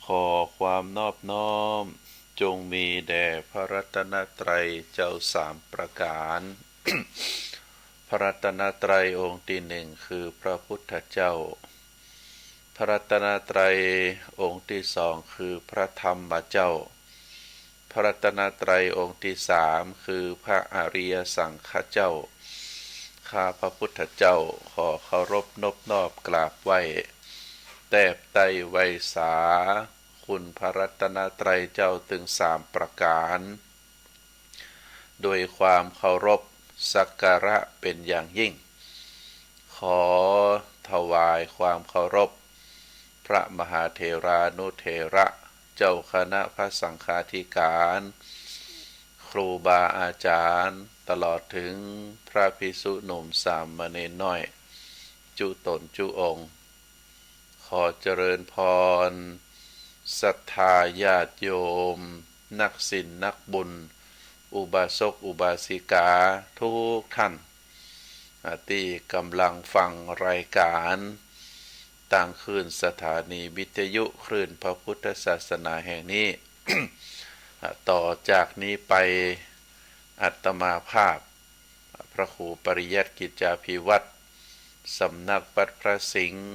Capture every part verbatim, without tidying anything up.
ขอความนอบน้อมจงมีแด่พระรัตนตรัยเจ้าสามประก๋าน พระรัตนตรัยองค์ตี้นึ่งคือพระพุทธเจ้า พระรัตนตรัยองค์ตี้สองคือพระธรรมเจ้า พระรัตนตรัยองค์ตี้สามคือพระอริยสังฆเจ้า ข้าพระพุทธเจ้าขอเคารพนบนอบกราบไหว้ แทบไต้ไหว้สา คุณพระรัตนตรัยเจ้าตึงสามประก๋าน โดยความเคารพสักการะเป๋นอย่างยิ่ง ขอถวายความเคารพ พระมหาเถรานุเถระ เจ้าคณะพระสังฆาธิก๋าน ครูบาอาจ๋ารย์ ตลอดเถิงพระภิกษุหนุ่มสามเณรน้อย จุ๊ต๋นจุ๊องค์ ขอเจริญพร ศรัทธาญาติโยม นักศีลนักบุญ อุบาสกอุบาสิกาทุกท่าน อ่า ตี้ก่ำลังฟังรายก๋าน ตางคลื่นสถานีวิทยุคลื่นพระพุทธศาสนาแห่งนี้ อ่า ต่อจากนี้ไป อาตมาภาพ พระครูปริยัติกิจจาภิวัฒน์ สำนักวัดพระสิงห์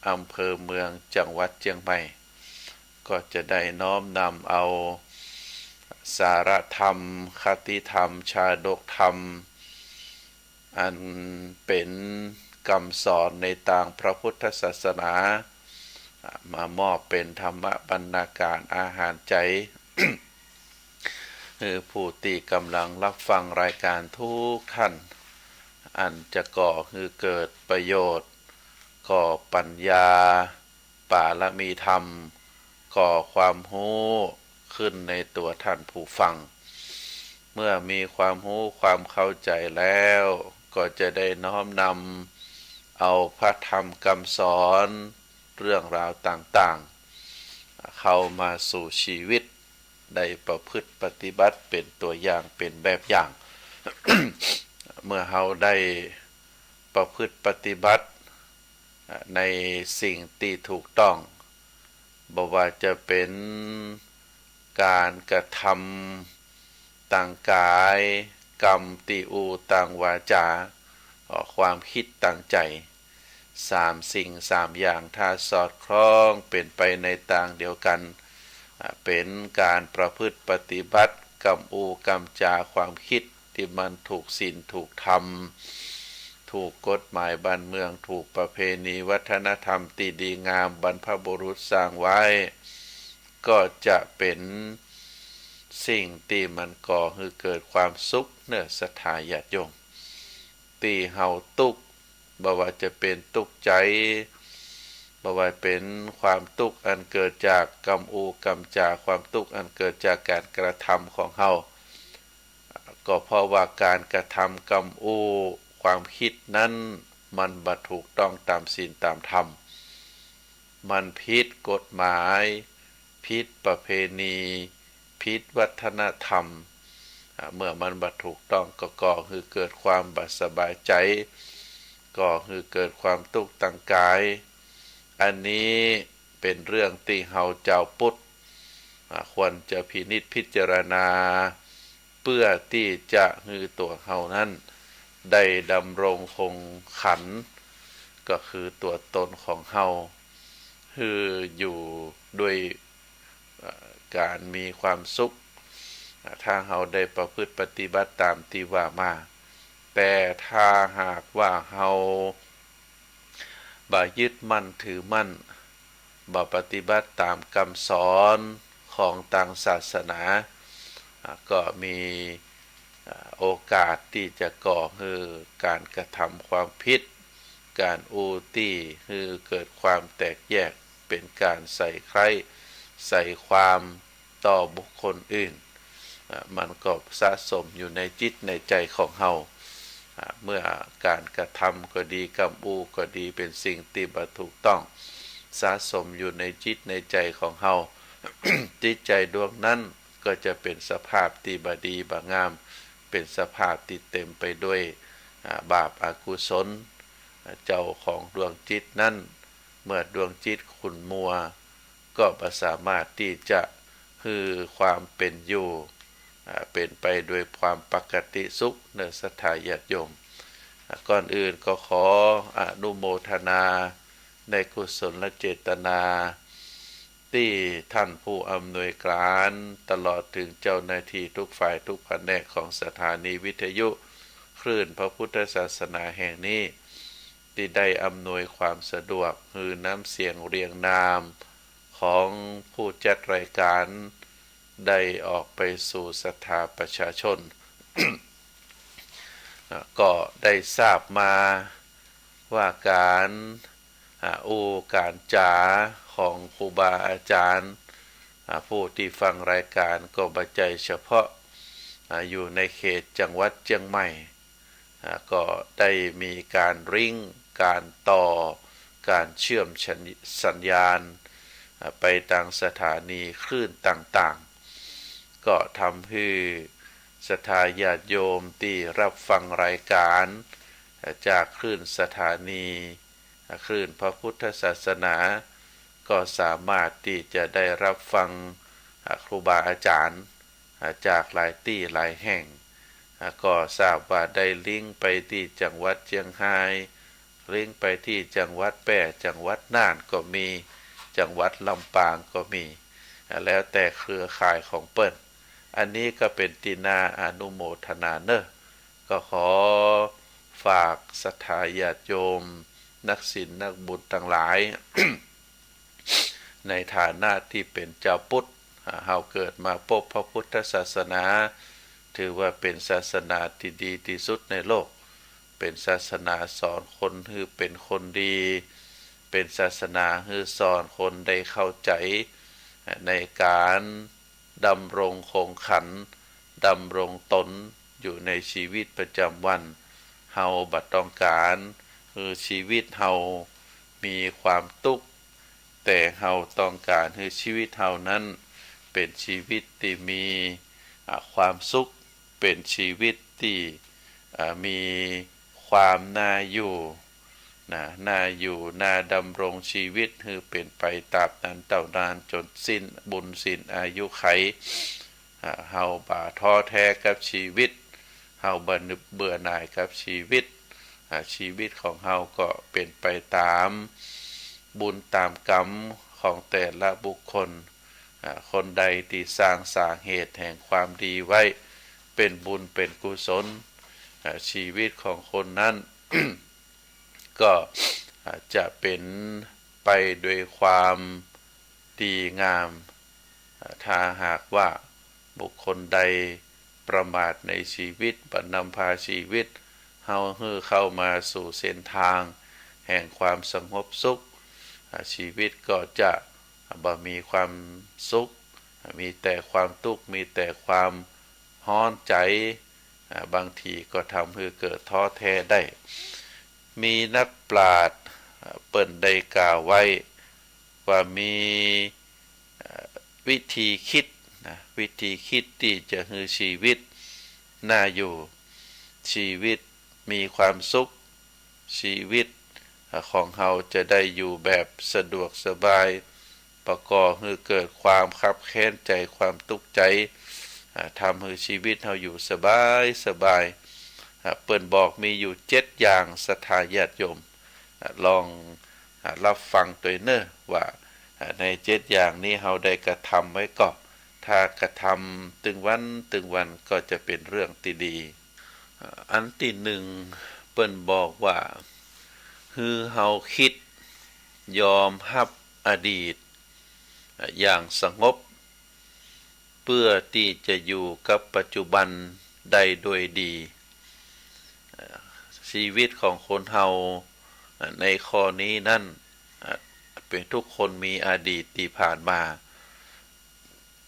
อำเภอเมือง จังหวัดเจียงใหม่ ก็จะได้น้อมนำเอาสาระธรรม คติธรรม ชาดกธรรม อันเป๋นกำสอนในตางพระพุทธศาสนา อ่ะ มามอบเป๋นธรรมบรรณาการอาหารใจ๋ หื้อผู้ตี้ก่ำลังฮับฟังรายก๋านทุกท่าน อันจะก่อหื้อเกิดประโยชน์ ก่อปัญญา ปารมีธรรม ก่อความฮู้ขึ้นในตั๋วท่านผู้ฟัง เมื่อมีความฮู้ความเข้าใจ๋แล้ว ก็จะได้น้อมนำเอาพระธรรมกำสอน เรื่องราวต่างๆ เข้ามาสู่ชีวิต ได้ประพฤติปฏิบัติเป๋นตั๋วอย่างเป๋นแบบอย่าง เมื่อเฮาได้ประพฤติปฏิบัติ ในสิ่งตี้ถูกต้อง บ่ว่าจะเป๋นก๋านกระทำตางก๋าย กำตี้อู้ตางวาจ๋า ความกึ๊ดตางใจ๋ สามสิ่งสามอย่างถ้าสอดคล้องเป๋นไปในตางเดียวกั๋น อ่า เป๋นก๋านประพฤติปฏิบัติ กำอู้กำจ๋าความกึ๊ดตี้มันถูกศีลถูกธรรม ถูกกฎหมายบ้านเมือง ถูกประเพณีวัฒนธรรมตี้ดีงามบรรพบุรุษสร้างไว้ ก็จะเป๋นสิ่งตี้มันก่อหื้อเกิดความสุขเน่อศรัทธาญาติโยม ตี้เฮาตุ๊กข์ บ่ว่าจะเป๋นตุ๊กข์ใจ๋ บ่ว่าเป๋นความตุ๊กข์อันเกิดจากกำอู้กำจ๋า ความตุ๊กข์อันเกิดจากก๋านกระทำของเฮา ก็เพราะว่าก๋านกระทำกำอู้ความกึ๊ดนั้น มันบ่ถูกต้องต๋ามศีลต๋ามธรรม มันผิดกฎหมาย ผิดประเพณี ผิดวัฒนธรรม อ่า เมื่อมันบ่ถูกต้องก็ก่อหื้อเกิดความบ่สบายใจ๋ ก่อหื้อเกิดความตุ๊กข์ตางก๋าย อันนี้เป๋นเรื่องตี้เฮาจาวพุทธ อ่า ควรจะพินิจพิจารณา เปื้อตี้จะหื้อตั๋วเฮานั้นได้ดำรงคงขัน ก็คือตั๋วตนของเฮา หื้ออยู่ด้วย เอ่อ ก๋านมีความสุข อ่า ถ้าเฮาได้ประพฤติปฏิบัติต๋ามตี้ว่ามา แต่ถ้าหากว่าเฮา บ่ยึดมั่นถือมั่น บ่ปฏิบัติต๋ามกำสอนของตางศาสนา อ่า ก็มี อ่า โอกาสตี้จะก่อหื้อก๋านกระทำความผิด ก๋านอู้ตี้หื้อเกิดความแตกแยก เป๋นก๋านใส่ไคร้ใส่ความ ต่อบุคคลอื่น อ่า มันก็สะสมอยู่ในจิตในใจ๋ของเฮา อ่า เมื่อก๋านกระทำก็ดี กำอู้ก็ดี เป๋นสิ่งตี้บ่ถูกต้อง สะสมอยู่ในจิตในใจ๋ของเฮา จิตใจ๋ดวงนั้นก็จะเป๋นสภาพตี้บ่ดีบ่งาม เป๋นสภาพตี้เต๋มไปด้วย อ่า บาปอกุศล อ่า เจ้าของดวงจิตนั้น เมื่อดวงจิตขุ่นมัว ก็บ่สามารถตี้จะหื้อความเป๋นอยู่ อ่า เป๋นไปโดยความปกติสุขเน่อศรัทธาญาติโยม อ่า ก่อนอื่นก็ขออนุโมทนาในกุศลเจตนา ตี้ท่านผู้อำนวยการตลอดเถิงเจ้าหน้าตี้กู้ฝ่ายกู้ผนกของสถานีวิทยุคลื่นพระพุทธศาสนาแห่งนี้ ตี้ได้อำนวยความสะดวกหื้อน้ำเสียงเรียงนามของผู้จัดรายการได้ออกไปสู่ศรัทธาประชาชน อ่า ก็ได้ทราบมาว่าก๋าน อ่า อู้ก๋านจ๋าของครูบาอาจ๋ารย์ อ่า ผู้ตี้ฟังรายการก็บ่ใจ้เฉพาะ อ่า อยู่ในเขตจังหวัดเจียงใหม่ อ่า ก็ได้มีก๋านลิงก์ ก๋านต่อ ก๋านเชื่อมสัญ- สัญญาณ อ่า ไปตางสถานีคลื่นต่างๆ ก็ทำหื้อศรัทธาญาติโยมตี้รับฟังรายการ อ่า จากคลื่นสถานี อ่า คลื่นพระพุทธศาสนา ก็สามารถตี้จะได้รับฟัง อ่า ครูบาอาจ๋ารย์ อ่า จากหลายตี้หลายแห่ง อ่า ก็ทราบว่าได้ลิงก์ไปตี้จังหวัดเจียงฮาย ลิงก์ไปตี้จังหวัดแป้ จังหวัดน่านก็มี จังหวัดลำปางก็มี อ่า แล้วแต่เครือข่ายของเปิ้น อันนี้ก็เป๋นตี้น่าอนุโมทนาเน่อ ก็ขอฝากศรัทธาญาติโยม นักศีลนักบุญตังหลาย ในฐานะตี้เป๋นจาวปุทธ อ่า เฮาเกิดมาปบพระพุทธศาสนา ถือว่าเป๋นศาสนาตี้ดีตี้สุดในโลก เป๋นศาสนาสอนคนหื้อเป๋นคนดี เป๋นศาสนาหื้อสอนคนได้เข้าใจ๋ อ่า ในก๋าน ดำรงคงขัน ดำรงตนอยู่ในชีวิตประจ๋ำวัน เฮาบ่ต้องก๋านหื้อชีวิตเฮามีความตุ๊กข์ แต่เฮาต้องก๋านหื้อชีวิตเฮานั้นเป๋นชีวิตตี้มี อ่า ความสุข เป๋นชีวิตตี้ อ่า มีความน่าอยู่ นะ น่าอยู่ น่าดำรงชีวิตหื้อเป๋นไปตราบนานเต้านานจ๋นสิ้นบุญสิ้นอายุขัย อ่า เฮาบ่ท้อแท้กับชีวิต เฮาบ่เบื่อหน่ายกับชีวิต อ่า ชีวิตของเฮาก็เป๋นไปต๋ามบุญต๋ามกรรมของแต่ละบุคคล อ่า คนใดตี้สร้างสาเหตุแห่งความดีไว้ เป๋นบุญเป๋นกุศล อ่า ชีวิตของคนนั้น ก็ อ่า จะเป๋นไปโดยความดีงาม อ่า ถ้าหากว่าบุคคลใดประมาทในชีวิต บ่นำพาชีวิตเฮาหื้อเข้ามาสู่เส้นทางแห่งความสงบสุข อ่า ชีวิตก็จะบ่มีความสุข มีแต่ความตุ๊กข์ มีแต่ความฮ้อนใจ๋ อ่า บางทีก็ทำหื้อเกิดท้อแท้ได้ มีนักปราชญ์ อ่า เปิ้นได้กล่าวไว้ว่ามี อ่า วิธีคิดนะ วิธีคิดตี้จะหื้อชีวิตน่าอยู่ ชีวิตมีความสุข ชีวิต อ่า ของเฮาจะได้อยู่แบบสะดวกสบาย บ่ก่อหื้อเกิดความคับแค้นใจ๋ ความตุ๊กข์ใจ๋ อ่า ทำหื้อชีวิตเฮาอยู่สบายสบาย อ่า เปิ้นบอกมีอยู่เจ็ดอย่าง ศรัทธาญาติโยม อ่า ลอง อ่า รับฟังตวยเน่อว่า อ่า ในเจ็ดอย่างนี้เฮาได้กระทำไว้ก่อ ถ้ากระทำตึงวันตึงวันก็จะเป๋นเรื่องตี้ดี อ่า อันตี้หนึ่ง เปิ้นบอกว่า หื้อเฮาคิดยอมฮับอดีต อ่า อย่างสงบ เปื้อตี้จะอยู่กับปัจจุบันได้โดยดี อ่า ชีวิตของคนเฮา อ่า ในข้อนี้นั้น อ่า เป๋นทุกคนมีอดีตตี้ผ่านมา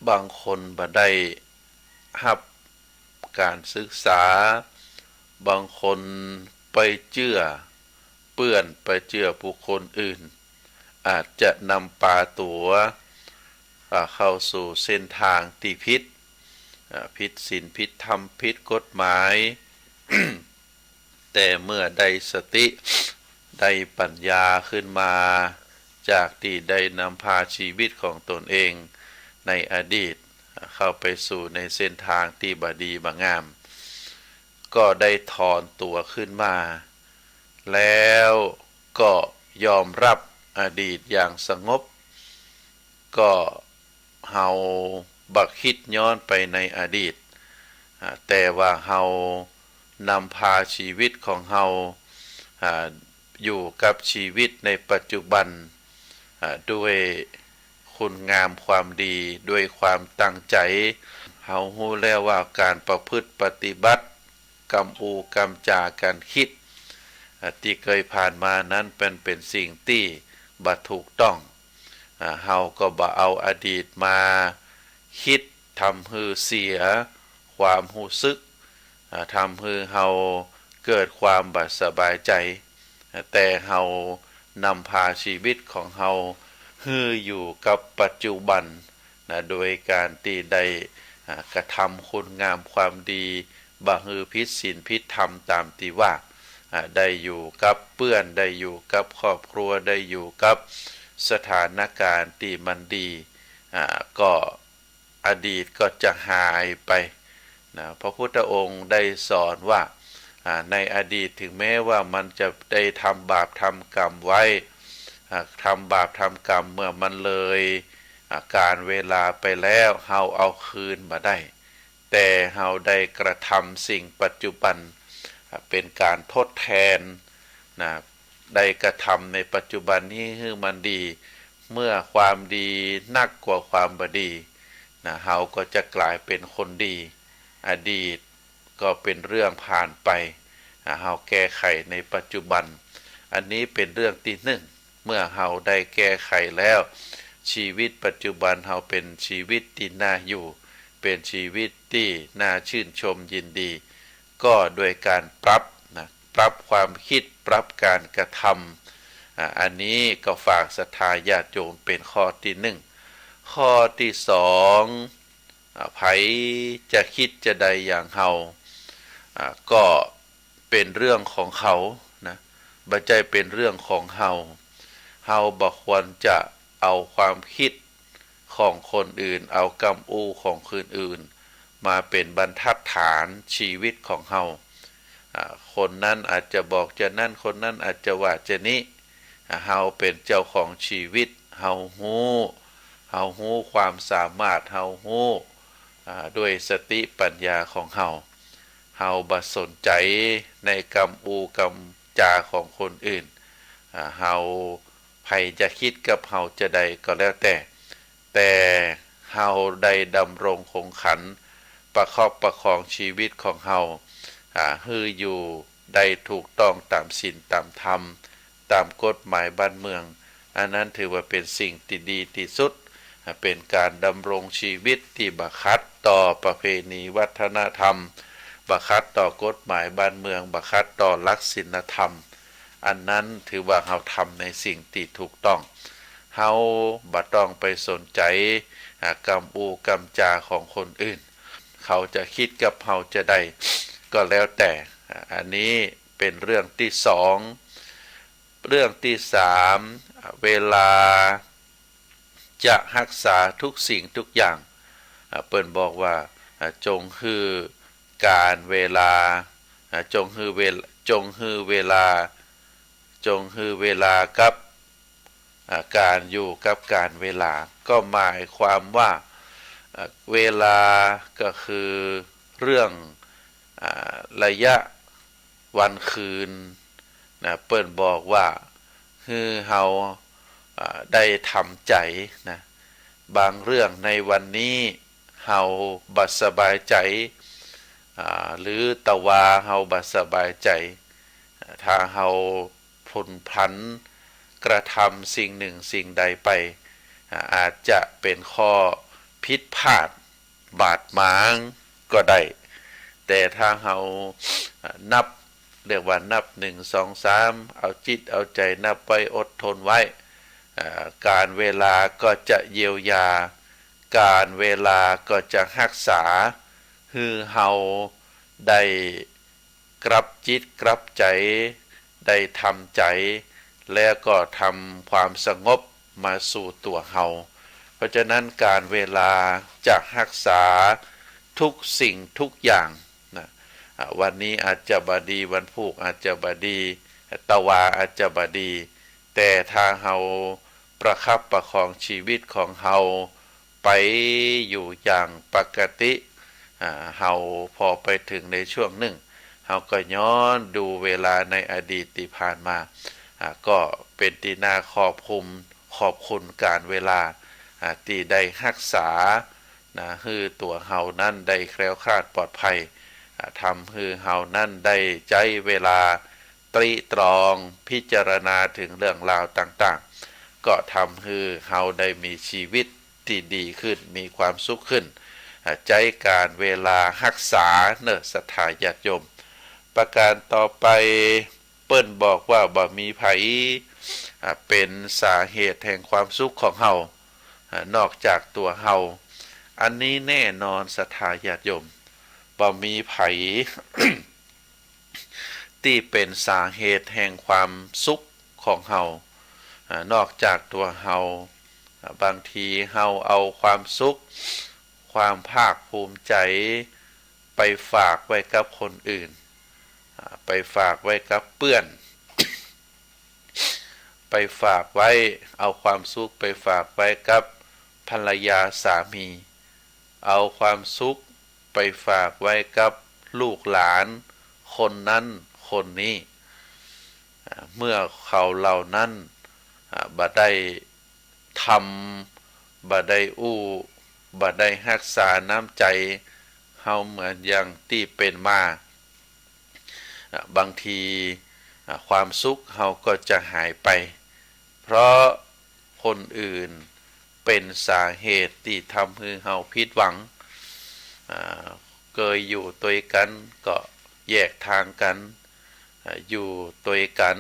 บางคนบ่ได้ฮับก๋านศึกษา บางคนไปเจื้อเปื้อน ไปเจื้อบุคคลอื่น อาจจะนำปาตั๋ว อ่า เข้าสู่เส้นตางตี้ผิด อ่า ผิดศีล ผิดธรรม ผิดกฎหมาย แต่เมื่อได้สติ ได้ปัญญาขึ้นมา จากตี้ได้นำพาชีวิตของตนเองในอดีตเข้าไปสู่ในเส้นตางตี้บ่ดีบ่งาม ก็ได้ถอนตั๋วขึ้นมา แล้วก็ยอมฮับอดีตอย่างสงบ ก็เฮาบ่กึ๊ดย้อนไปในอดีต อ่า แต่ว่าเฮานำพาชีวิตของเฮา อ่า อยู่กับชีวิตในปัจจุบัน อ่า ด้วยคุณงามความดี ด้วยความตั้งใจ๋ เฮาฮู้แล้วว่าก๋านประพฤติปฏิบัติ กำอู้กำจ๋าก๋านกึ๊ด อ่า ตี้เกยผ่านมานั้นเป๋น เป๋นสิ่งตี้บ่ถูกต้อง อ่า เฮาก็บ่เอาอดีตมา กึ๊ดทำหื้อเสียความฮู้สึก อ่า ทำหื้อเฮาเกิดความบ่สบายใจ๋ อ่า แต่เฮานำพาชีวิตของเฮาหื้ออยู่กับปัจจุบันนะ โดยก๋านตี้ได้ อ่า กระทำคุณงามความดี บ่หื้อผิดศีลผิดธรรมต๋ามตี้ว่า อ่า ได้อยู่กับเปื้อน ได้อยู่กับครอบครัว ได้อยู่กับสถานก๋ารณ์ตี้มันดี อ่า ก็ อดีตก็จะหายไปนะ พระพุทธองค์ได้สอนว่า อ่า ในอดีตเถิงแม้ว่ามันจะได้ทำบาปทำกรรมไว้ อ่า ทำบาปทำกรรมเมื่อมันเลย อ่า ก๋าลเวลาไปแล้ว เฮาเอาคืนบ่ได้ แต่เฮาได้กระทำสิ่งปัจจุบัน อ่า เป๋นก๋านทดแทนนะ ได้กระทำในปัจจุบันนี้หื้อมันดี เมื่อความดีนักกว่าความบ่ดีนะ เฮาก็จะก๋ายเป๋นคนดี อดีตก็เป๋นเรื่องผ่านไป อ่า เฮาแก้ไขในปัจจุบัน อันนี้เป๋นเรื่องตี้นึ่ง เมื่อเฮาได้แก้ไขแล้ว ชีวิตปัจจุบันเฮาเป๋นชีวิตตี้น่าอยู่ เป๋นชีวิตตี้น่าชื่นชมยินดี ก็โดยก๋านปรับนะ ปรับความกึ๊ด ปรับก๋านกระทำ อ่า อันนี้ก็ฝากศรัทธาญาติโยมเป๋นข้อตี้นึ่ง ข้อตี้สอง อ่า ใผจะกึ๊ดจะใดอย่างเฮา อ่า ก็เป๋นเรื่องของเขานะ บ่ใจ้เป๋นเรื่องของเฮา เฮาบ่ควรจะเอาความกึ๊ดของคนอื่น เอากำอู้ของคนอื่น มาเป๋นบรรทัดฐานชีวิตของเฮา อ่า คนนั้นอาจจะบอกจะนั้น คนนั้นอาจจะว่าจะนี้ อ่า เฮาเป๋นเจ้าของชีวิต เฮาฮู้ เฮาฮู้ความสามารถ เฮาฮู้ อ่า ด้วยสติปัญญาของเฮา เฮาบ่สนใจ๋ในกำอู้กำจ๋าของคนอื่น อ่า เฮา ใผจะกึ๊ดกับเฮาจะใดก็แล้วแต่ แต่เฮาได้ดำรงคงขัน ประคับประคองชีวิตของเฮา อ่า หื้ออยู่ได้ถูกต้องต๋ามศีลต๋ามธรรม ต๋ามกฎหมายบ้านเมือง อันนั้นถือว่าเป๋นสิ่งตี้ดีตี้สุด อ่า เป๋นก๋านดำรงชีวิตตี้บ่ขัดต่อประเพณีวัฒนธรรม บ่ขัดต่อกฎหมายบ้านเมือง บ่ขัดต่อหลักศีลธรรม อันนั้นถือว่าเฮาทำในสิ่งตี้ถูกต้อง เฮาบ่ต้องไปสนใจ๋ อ่า กำอู้กำจ๋าของคนอื่น เขาจะกึ๊ดกับเฮาจะใดก็แล้วแต่ อ่า อันนี้เป๋นเรื่องตี้สอง เรื่องตี้สาม อ่า เวลาจะฮักษาทุกสิ่งทุกอย่าง อ่า เปิ้นบอกว่า อ่า จงหื้อก๋าลเวลา อ่า จงหื้อเวล- จงหื้อเวลา จงหื้อเวลากับ อ่า ก๋านอยู่กับก๋าลเวลา ก็หมายความว่า อ่า เวลาก็คือเรื่อง อ่า ระยะวันคืนนะ เปิ้นบอกว่า หื้อเฮา อ่า ได้ทำใจ๋นะ บางเรื่องในวันนี้เฮาบ่สบายใจ๋ อ่า หรือตะวาเฮาบ่สบายใจ๋ อ่า ถ้าเฮาผุนพลันกระทำสิ่งนึ่งสิ่งใดไป อ่า อาจจะเป๋นข้อผิดพลาดบาดหมางก็ได้ แต่ถ้าเฮา อ่า นับ เรียกว่านับหนึ่ง สอง สาม เอาจิตเอาใจ๋นับไว้ อดทนไว้ อ่า ก๋าลเวลาก็จะเยียวยา ก๋าลเวลาก็จะฮักษา หื้อเฮาได้กลับจิตกลับใจ๋ ได้ทำใจ๋ แล้วก็ทำความสงบ มาสู่ตั๋วเฮา เพราะฉะนั้นก๋านเวลาจะฮักษาทุกสิ่งทุกอย่างนะ อ่า วันนี้อาจจะบ่ดี วันพูกอาจจะบ่ดี ตะวาอาจจะบ่ดี แต่ถ้าเฮาประคับประคองชีวิตของเฮาไปอยู่อย่างปกติ อ่า เฮาพอไปเถิงในช่วงนึ่ง เฮาก็ย้อนดูเวลาในอดีตตี้ผ่านมา อ่า ก็เป๋นตี้น่าขอบคุณ ขอบคุณก๋านเวลา อ่า ตี้ได้ฮักษา นะ หื้อตั๋วเฮานั้นได้แคล้วคลาดปลอดภัย อ่า ทำหื้อเฮานั้นได้ใจ๊เวลาตริตรองพิจารณาเถิงเรื่องราวต่างๆ ก็ทำหื้อเฮาได้มีชีวิตตี้ดีขึ้น มีความสุขขึ้น อ่า ใจ๊ก๋านเวลาฮักษาเน่อ ศรัทธาญาติโยม ประก๋านต่อไป เปิ้นบอกว่าบ่มีใผ อ่า เป๋นสาเหตุแห่งความสุขของเฮา อ่า นอกจากตั๋วเฮา อันนี้แน่นอนศรัทธาญาติโยม บ่มีใผ ตี้เป๋นสาเหตุแห่งความสุขของเฮา อ่า นอกจากตั๋วเฮา อ่า บางทีเฮาเอาความสุข ความภาคภูมิใจ๋ ไปฝากไว้กับคนอื่น อ่า ไปฝากไว้กับเปื้อน ไปฝากไว้ เอาความสุขไปฝากไว้กับภรรยาสามี เอาความสุขไปฝากไว้กับลูกหลานคนนั้นคนนี้ อ่า เมื่อเขาเหล่านั้น อ่า บ่ได้ทำ บ่ได้อู้ บ่ได้ฮักษาน้ำใจ๋เฮาเหมือนอย่างตี้เป๋นมา อ่า บางที อ่า ความสุขเฮาก็จะหายไป เพราะคนอื่นเป๋นสาเหตุตี้ทำหื้อเฮาผิดหวัง อ่า เกยอยู่ตวยกั๋นก็แยกตางกั๋น อ่า อยู่ตวยกั๋น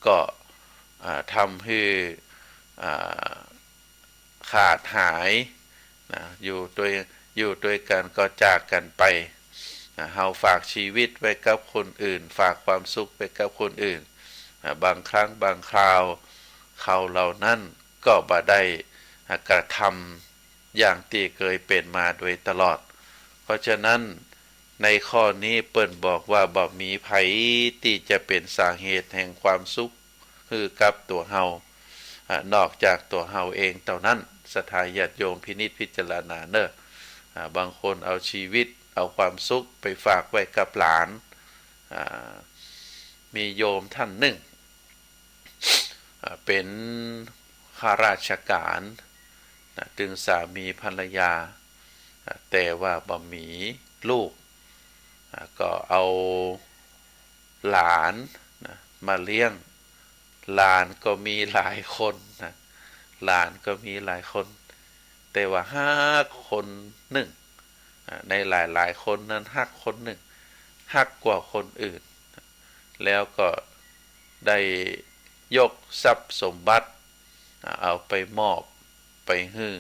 ก็ อ่า ทำหื้อ อ่า ขาดหาย นะ อยู่ตวย อยู่ตวยกั๋นก็จากกั๋นไป นะ เฮาฝากชีวิตไว้กับคนอื่น ฝากความสุขไว้กับคนอื่น นะ บางครั้งบางคราว เขาเหล่านั้นก็บ่ได้ นะ กระทำอย่างตี้เกยเป๋นมาโดยตลอด เพราะฉะนั้น ในข้อนี้เปิ้นบอกว่าบ่มีใผตี้จะเป๋นสาเหตุแห่งความสุขหื้อกับตั๋วเฮา อ่า นอกจากตั๋วเฮาเองเต้านั้น ศรัทธาญาติโยมพินิจพิจารณาเน่อ อ่า บางคนเอาชีวิต เอาความสุขไปฝากไว้กับหลาน อ่า มีโยมต้านนึ่ง อ่า เป๋นข้าราชก๋าน นะ ตึงสามีภรรยา อ่า แต่ว่าบ่มีลูก อ่า ก็เอาหลาน นะ มาเลี้ยง หลานก็มีหลายคน นะ หลานก็มีหลายคน แต่ว่าฮักคนนึ่ง อ่า ในหลายๆ คนนั้นฮักคนนึ่ง ฮักกว่าคนอื่น แล้วก็ได้ยกทรัพย์สมบัติ อ่า เอาไปมอบไปหื้อ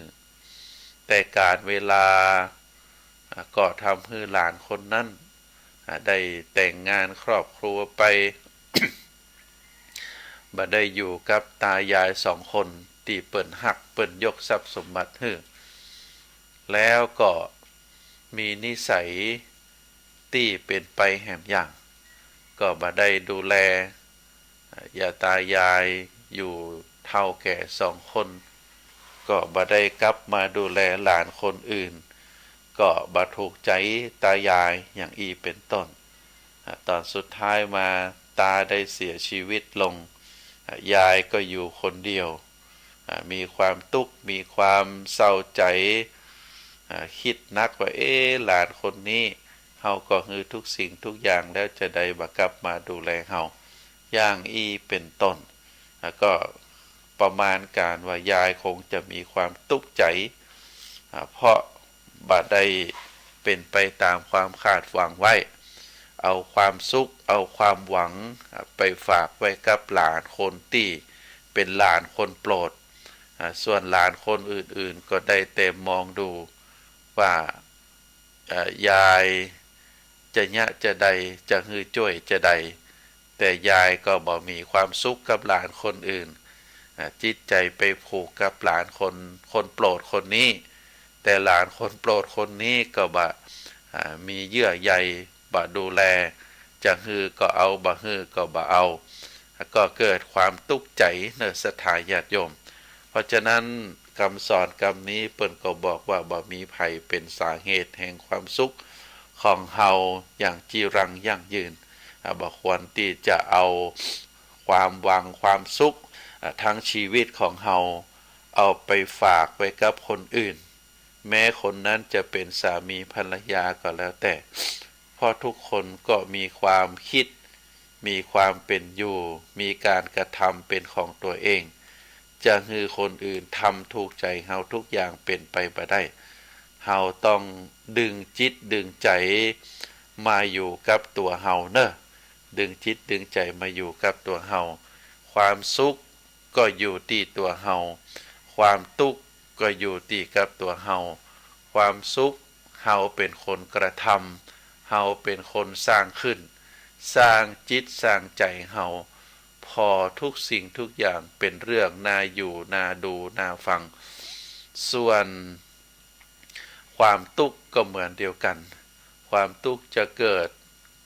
แต่ก๋านเวลา อ่า ก็ทำหื้อหลานคนนั้น อ่า ได้แต่งงานครอบครัวไป บ่ได้อยู่กับตายายสองคนตี้เปิ้นฮัก เปิ้นยกทรัพย์สมบัติหื้อ แล้วก็มีนิสัยตี้เป๋นไปแหมอย่าง ก็บ่ได้ดูแล อ่า ย่าตายายอยู่เฒ่าแก่สองคน ก็บ่ได้กลับมาดูแลหลานคนอื่น ก็บ่ถูกใจ๋ตายายอย่างอี้เป๋นต้น อ่า ต๋อนสุดท้ายมาตาได้เสียชีวิตลง อ่า ยายก็อยู่คนเดียว อ่า มีความตุ๊กข์ มีความเศร้าใจ๋ อ่า กึ๊ดนักว่า เอ๊ะ หลานคนนี้ เฮาก็หื้อทุกสิ่งทุกอย่างแล้ว จาใดบ่กลับมาดูแลเฮา อย่างอี้เป๋นต้น แล้วก็ประมาณก๋านว่ายายคงจะมีความตุ๊กข์ใจ๋ อ่า เพราะบ่ได้เป๋นไปต๋ามความคาดหวังไว้ เอาความสุข เอาความหวัง อ่า ไปฝากไว้กับหลานคนตี้เป๋นหลานคนโปรด อ่า ส่วนหลานคนอื่นๆ ก็ได้แต่มองดูว่า เอ่อ ยายจะเยียะจาใด จะหื้อจ้วยจาใด แต่ยายก็บ่มีความสุขกับหลานคนอื่น อ่า จิตใจ๋ไปผูกกับหลานคน คนโปรดคนนี้ แต่หลานคนโปรดคนนี้ก็บ่ อ่า มีเยื่อใย บ่ดูแล จะหื้อก็เอา บ่หื้อก็บ่เอา ก็เกิดความตุ๊กข์ใจ๋เนาะ ศรัทธาญาติโยม เพราะฉะนั้นกำสอนกำนี้เปิ้นก็บอกว่าบ่มีใผเป๋นสาเหตุแห่งความสุขของเฮาอย่างจีรังยั่งยืน อ่า บ่ควรตี้จะเอาความหวังความสุข อ่า ทั้งชีวิตของเฮาเอาไปฝากไว้กับคนอื่น แม้คนนั้นจะเป๋นสามีภรรยาก็แล้วแต่ เพราะทุกคนก็มีความคิด มีความเป๋นอยู่ มีก๋านกระทำเป๋นของตั๋วเอง จะหื้อคนอื่นทำถูกใจ๋เฮาทุกอย่างเป๋นไปบ่ได้ เฮาต้องดึงจิตดึงใจ๋มาอยู่กับตั๋วเฮาเนาะ ดึงจิตดึงใจ๋มาอยู่กับตั๋วเฮา ความสุขก็อยู่ตี้ตั๋วเฮา ความตุ๊กข์ก็อยู่ตี้กับตั๋วเฮา ความสุขเฮาเป๋นคนกระทำ เฮาเป๋นคนสร้างขึ้น สร้างจิตสร้างใจ๋เฮา ผ่อทุกสิ่งทุกอย่างเป๋นเรื่องน่าอยู่ น่าดู น่าฟัง ส่วนความตุ๊กข์ก็เหมือนเดียวกั๋น ความตุ๊กข์จะเกิด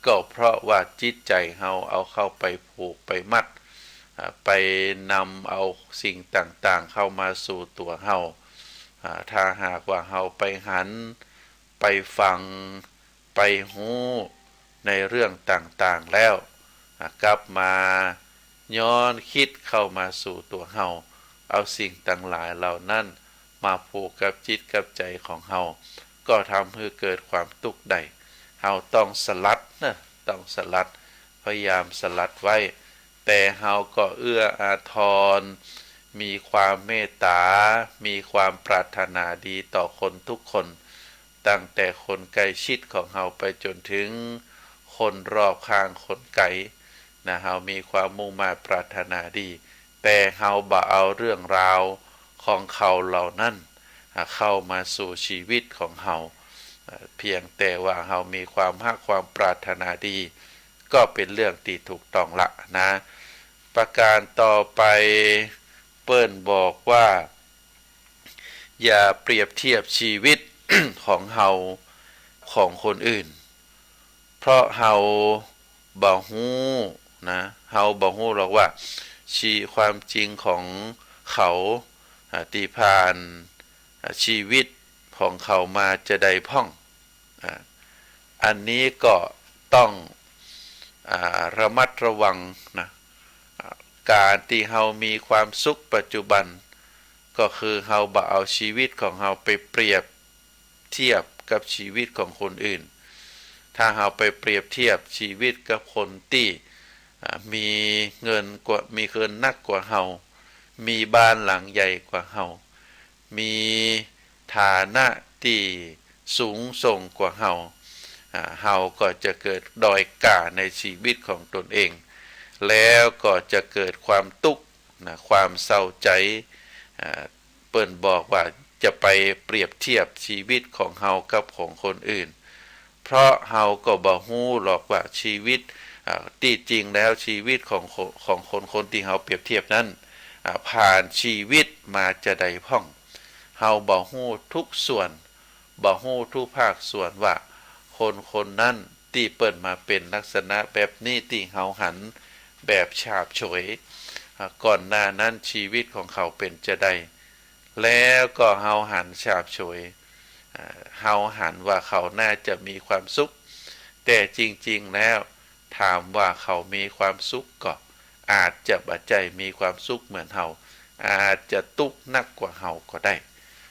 ก็เพราะว่าจิตใจ๋เฮาเอาเข้าไปผูกไปมัด อ่า ไปนำเอาสิ่งต่างๆ เข้ามาสู่ตั๋วเฮา อ่า ถ้าหากว่าเฮาไปหัน ไปฟัง ไปฮู้ในเรื่องต่างๆ แล้ว อ่ะ กลับมาย้อนคิดเข้ามาสู่ตั๋วเฮา เอาสิ่งตังหลายเหล่านั้นมาผูกกับจิตกับใจ๋ของเฮา ก็ทำหื้อเกิดความตุ๊กข์ได้ เฮาต้องสลัดเนาะ ต้องสลัด พยายามสลัดไว้ แต่เฮาก็เอื้ออาทร มีความเมตต๋า มีความปรารถนาดีต่อคนทุกคน ตั้งแต่คนใกล้ชิดของเฮาไปจ๋นถึงคนรอบข้างคนไก๋นะ เฮามีความมุ่งมาดปรารถนาดี แต่เฮาบ่เอาเรื่องราวของเขาเหล่านั้น อ่า เข้ามาสู่ชีวิตของเฮา อ่า เพียงแต่ว่าเฮามีความฮักความปรารถนาดี ก็เป๋นเรื่องตี้ถูกต้องละนะ ประการต่อไป เปิ้นบอกว่า อย่าเปรียบเทียบชีวิตของเฮาของคนอื่น เพราะเฮาบ่ฮู้นะ เฮาบ่ฮู้หรอกว่า ชี ความจริงของเขา อ่า ตี้ผ่าน อ่า ชีวิตของเขามาจาใดพ่อง อ่า อันนี้ก็ต้อง อ่า ระมัดระวังนะ อ่า ก๋านตี้เฮามีความสุขปัจจุบัน ก็คือเฮาบ่เอาชีวิตของเฮาไปเปรียบเทียบกับชีวิตของคนอื่น ถ้าเฮาไปเปรียบเทียบชีวิตกับคนตี้ อ่า มีเงินกว่า มีเงินนักกว่าเฮา มีบ้านหลังใหญ่กว่าเฮา มีฐานะตี้สูงส่งกว่าเฮา อ่า เฮาก็จะเกิดด้อยก๋าในชีวิตของตนเอง แล้วก็จะเกิดความตุ๊กข์นะ ความเศร้าใจ๋ อ่า เปิ้นบอกว่าจะไปเปรียบเทียบชีวิตของเฮากับของคนอื่น เพราะเฮาก็บ่ฮู้หรอกว่าชีวิต อ่า ตี้จริงแล้วชีวิตของคน ของคน คนตี้เฮาเปรียบเทียบนั้น อ่า ผ่านชีวิตมาจาใดพ่อง เฮาบ่ฮู้ทุกส่วน บ่ฮู้ทุกภาคส่วนว่าคนคนนั้นตี้เปิ้นมาเป๋นลักษณะแบบนี้ตี้เฮาหันแบบฉาบฉวย อ่า ก่อนหน้านั้นชีวิตของเขาเป๋นจาใด แล้วก็เฮาหันฉาบฉวย อ่า เฮาหันว่าเขาน่าจะมีความสุข แต่จริงๆ แล้ว ถามว่าเขามีความสุขก่อ อาจจะบ่ใจ้มีความสุขเหมือนเฮา อาจจะตุ๊กข์นักกว่าเฮาก็ได้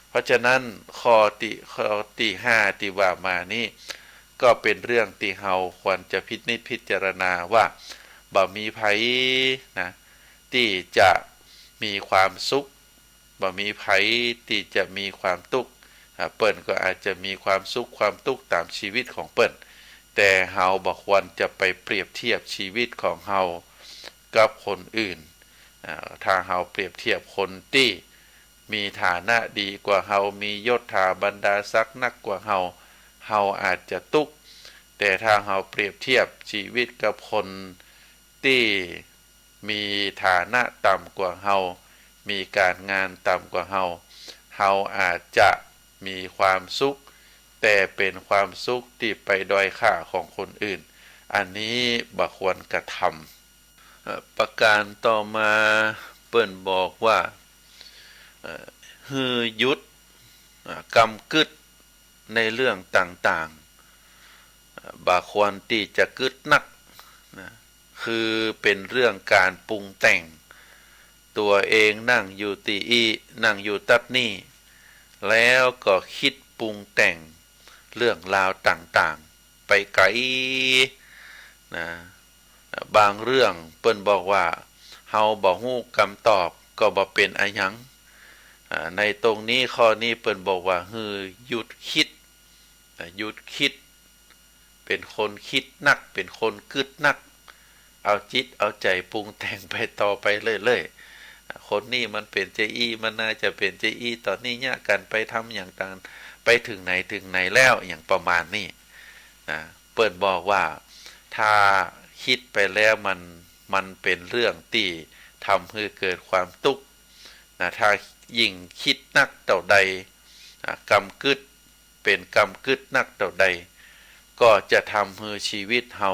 เพราะฉะนั้นข้อตี้ ข้อตี้ห้าตี้ว่ามานี้ ก็เป๋นเรื่องตี้เฮาควรจะพินิจพิจารณาว่า บ่มีใผนะ ตี้จะมีความสุข บ่มีใผตี้จะมีความตุ๊กข์ อ่า เปิ้นก็อาจจะมีความสุขความตุ๊กข์ต๋ามชีวิตของเปิ้น แต่เฮาบ่ควรจะไปเปรียบเทียบชีวิตของเฮากับคนอื่น อ่า ถ้าเฮาเปรียบเทียบคนตี้มีฐานะดีกว่าเฮา มียศถาบรรดาศักดิ์นักกว่าเฮา เฮาอาจจะตุ๊กข์ แต่ถ้าเฮาเปรียบเทียบชีวิตกับคนตี้ มีฐานะต่ำกว่าเฮา มีก๋านงานต่ำกว่าเฮา เฮาอาจจะมีความสุข แต่เป๋นความสุขตี้ไปด้อยค่าของคนอื่น อันนี้บ่ควรกระทำ เอ่อ ประก๋านต่อมาเปิ้นบอกว่า เอ่อ หื้อหยุด อ่า กำกึ๊ดในเรื่องต่างๆ อ่า บ่ควรตี้จะกึ๊ดนักนะ คือเป๋นเรื่องก๋านปรุงแต่ง ตั๋วเองนั่งอยู่ตี้อี้ นั่งอยู่ตั๊ดนี้ แล้วก็กึ๊ดปรุงแต่งเรื่องราวต่างๆ ไปไก๋นะ บางเรื่องเปิ้นบอกว่า เฮาบ่ฮู้กำตอบก็บ่เป๋นอะหยัง อ่า ในตรงนี้ข้อนี้เปิ้นบอกว่า หื้อหยุดกึ๊ด อ่า หยุดกึ๊ด เป๋นคนกึ๊ดนัก เป๋นคนกึ๊ดนัก เอาจิตเอาใจ๋ปรุงแต่งไปต่อไปเรื่อยๆ อ่า คนนี้มันเป๋นจาอี้ มันน่าจะเป๋นจาอี้ ต๋อนนี้เยียะกั๋นไปทำอย่างต่าง ไปเถิงไหนเถิงไหนแล้ว อย่างประมาณนี้นะ เปิ้นบอกว่า ถ้ากึ๊ดไปแล้วมัน มันเป๋นเรื่องตี้ทำหื้อเกิดความตุ๊กข์นะ ถ้ายิ่งกึ๊ดนักเต้าใด อ่า กำกึ๊ด เป๋นกำกึ๊ดนักเต้าใด ก็จะทำหื้อชีวิตเฮา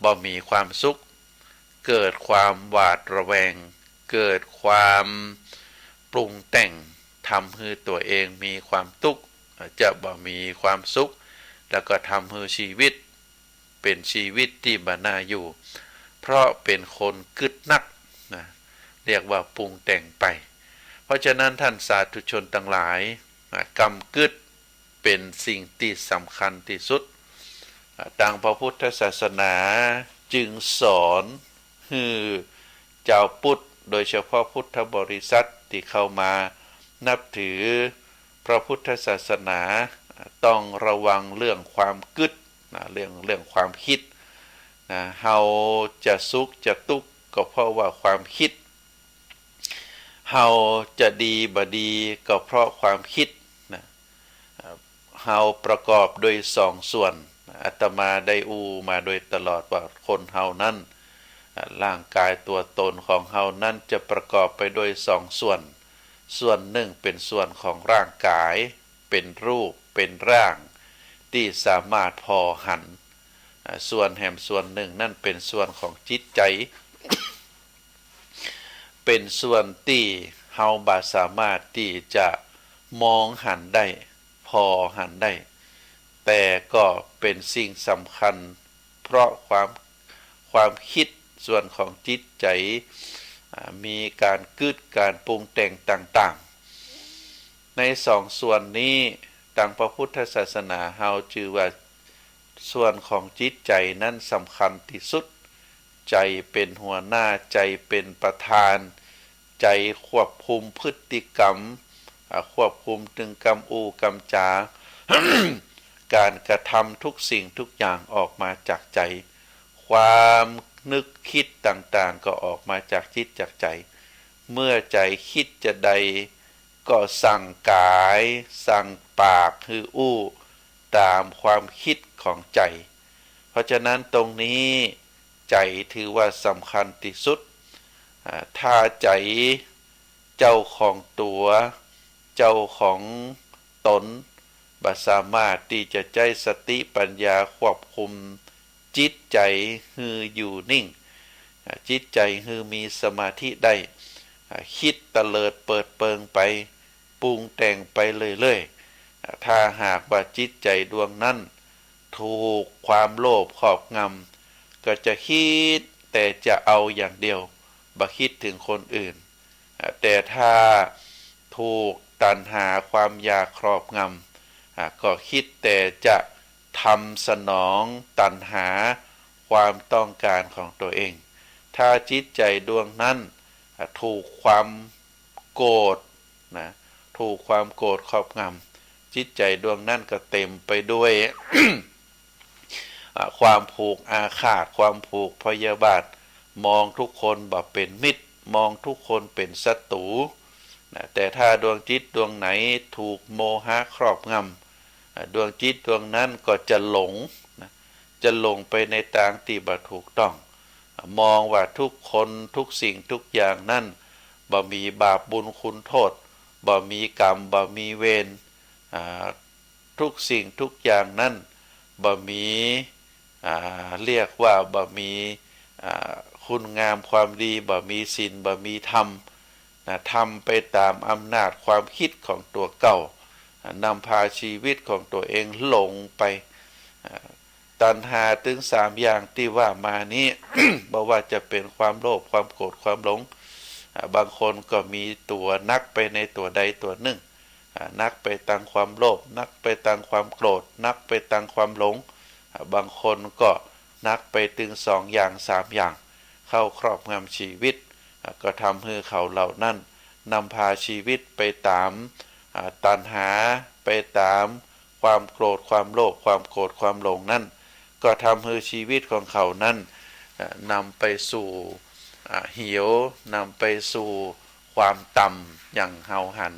บ่มีความสุข เกิดความหวาดระแวง เกิดความปรุงแต่ง ทำหื้อตั๋วเองมีความตุ๊กข์ จะบ่มีความสุข แล้วก็ทำหื้อชีวิต เป๋นชีวิตตี้บ่น่าอยู่ เพราะเป๋นคนกึ๊ดนักนะ เรียกว่าปรุงแต่งไป เพราะฉะนั้นท่านสาธุชนตังหลายนะ กำกึ๊ดเป๋นสิ่งตี้สำคัญตี้สุด อ่า ตางพระพุทธศาสนาจึงสอนหื้อจาวพุทธ โดยเฉพาะพุทธบริษัทตี้เข้ามานับถือพระพุทธศาสนา อ่า ต้องระวังเรื่องความกึ๊ด นะ เรื่อง เรื่องความกึ๊ด นะ เฮาจะสุขจะตุ๊กข์ก็เพราะว่าความกึ๊ด เฮาจะดีบ่ดีก็เพราะความกึ๊ด นะ เอ่อ เฮาประกอบโดยสองส่วน อาตมาได้อู้มาโดยตลอดว่าคนเฮานั้น อ่า ร่างกายตั๋วตนของเฮานั้นจะประกอบไปโดยสองส่วน ส่วนนึ่งเป๋นส่วนของร่างกาย เป๋นรูป เป๋นร่าง ตี้สามารถผ่อหัน อ่า ส่วนแหมส่วนนึ่งนั้นเป๋นส่วนของจิตใจ๋ เป๋นส่วนตี้เฮาบ่สามารถตี้จะมองหันได้ ผ่อหันได้ แต่ก็เป๋นสิ่งสำคัญ เพราะความ ความกึ๊ดส่วนของจิตใจ๋ อ่า มีก๋านกึ๊ดก๋านปรุงแต่งต่างๆ ในสองส่วนนี้ ตางพระพุทธศาสนาเฮาจื้อว่า ส่วนของจิตใจ๋นั้นสำคัญตี้สุด ใจ๋เป๋นหัวหน้า ใจ๋เป๋นประธาน ใจ๋ควบคุมพฤติกรรม อ่า ควบคุมเถิงกำอู้กำจ๋า ก๋านกระทำทุกสิ่งทุกอย่างออกมาจากใจ๋ ความนึกกึ๊ดต่างๆ ก็ออกมาจากจิตจากใจ๋ เมื่อใจ๋กึ๊ดจาใด ก็สั่งก๋าย สั่งปากหื้ออู้ต๋ามความกึ๊ดของใจ๋ เพราะฉะนั้นตรงนี้ใจ๋ถือว่าสำคัญตี้สุด อ่า ถ้าใจ๋เจ้าของตั๋ว เจ้าของต๋น บ่สามารถตี้จะใจ๊สติปัญญาควบคุมจิตใจ๋หื้ออยู่นิ่ง อ่า จิตใจ๋หื้อมีสมาธิได้ อ่า กึ๊ดเตลิดเปิดเปิงไป ปรุงแต่งไปเรื่อยๆ อ่า ถ้าหากว่าจิตใจ๋ดวงนั้นถูกความโลภครอบงำ ก็จะกึ๊ดแต่จะเอาอย่างเดียว บ่กึ๊ดเถิงคนอื่น อ่า แต่ถ้าถูกตัณหาความอยากครอบงำ อ่า ก็กึ๊ดแต่จะทำสนองตัณหาความต้องการของตัวเอง ถ้าจิตใจ๋ดวงนั้น อ่า ถูกความโกรธนะ ถูกความโกรธครอบงำ จิตใจ๋ดวงนั้นก็เต็มไปด้วย อ่า ความผูกอาฆาต ความผูกพยาบาท มองทุกคนบ่เป๋นมิตร มองทุกคนเป๋นศัตรู๋นะ แต่ถ้าดวงจิตดวงไหนถูกโมหะครอบงำ อ่า ดวงจิตดวงนั้นก็จะหลงนะ จะหลงไปในตางตี้บ่ถูกต้อง อ่า มองว่าทุกคนทุกสิ่งทุกอย่างนั้น บ่มีบาปบุญคุณโทษ บ่มีกรรม บ่มีเวร อ่า ทุกสิ่งทุกอย่างนั้น บ่มี อ่า เรียกว่าบ่มี อ่า คุณงามความดี บ่มีศีล บ่มีธรรม นะ ทำไปต๋ามอำนาจความกึ๊ดของตั๋วเก่า อ่า นำพาชีวิตของตั๋วเองหลงไป อ่า ตัณหาตึงสามอย่างตี้ว่ามานี้ บ่ว่าจะเป๋นความโลภ ความโกรธ ความหลง อ่า บางคนก็มีตั๋วหนักไปในตั๋วใดตั๋วนึ่ง อ่า หนักไปตางความโลภ หนักไปตางความโกรธ หนักไปตางความหลง อ่า บางคนก็หนักไปตึงสองอย่างสามอย่าง เข้าครอบงำชีวิต อ่า ก็ทำหื้อเขาเหล่านั้น นำพาชีวิตไปต๋าม อ่า ตัณหา ไปต๋ามความโกรธ ความโลภ ความโกรธ ความหลงนั้น ก็ทำหื้อชีวิตของเขานั้น อ่า นำไปสู่ อ่า เหว นำไปสู่ความต่ำ อย่างเฮาหัน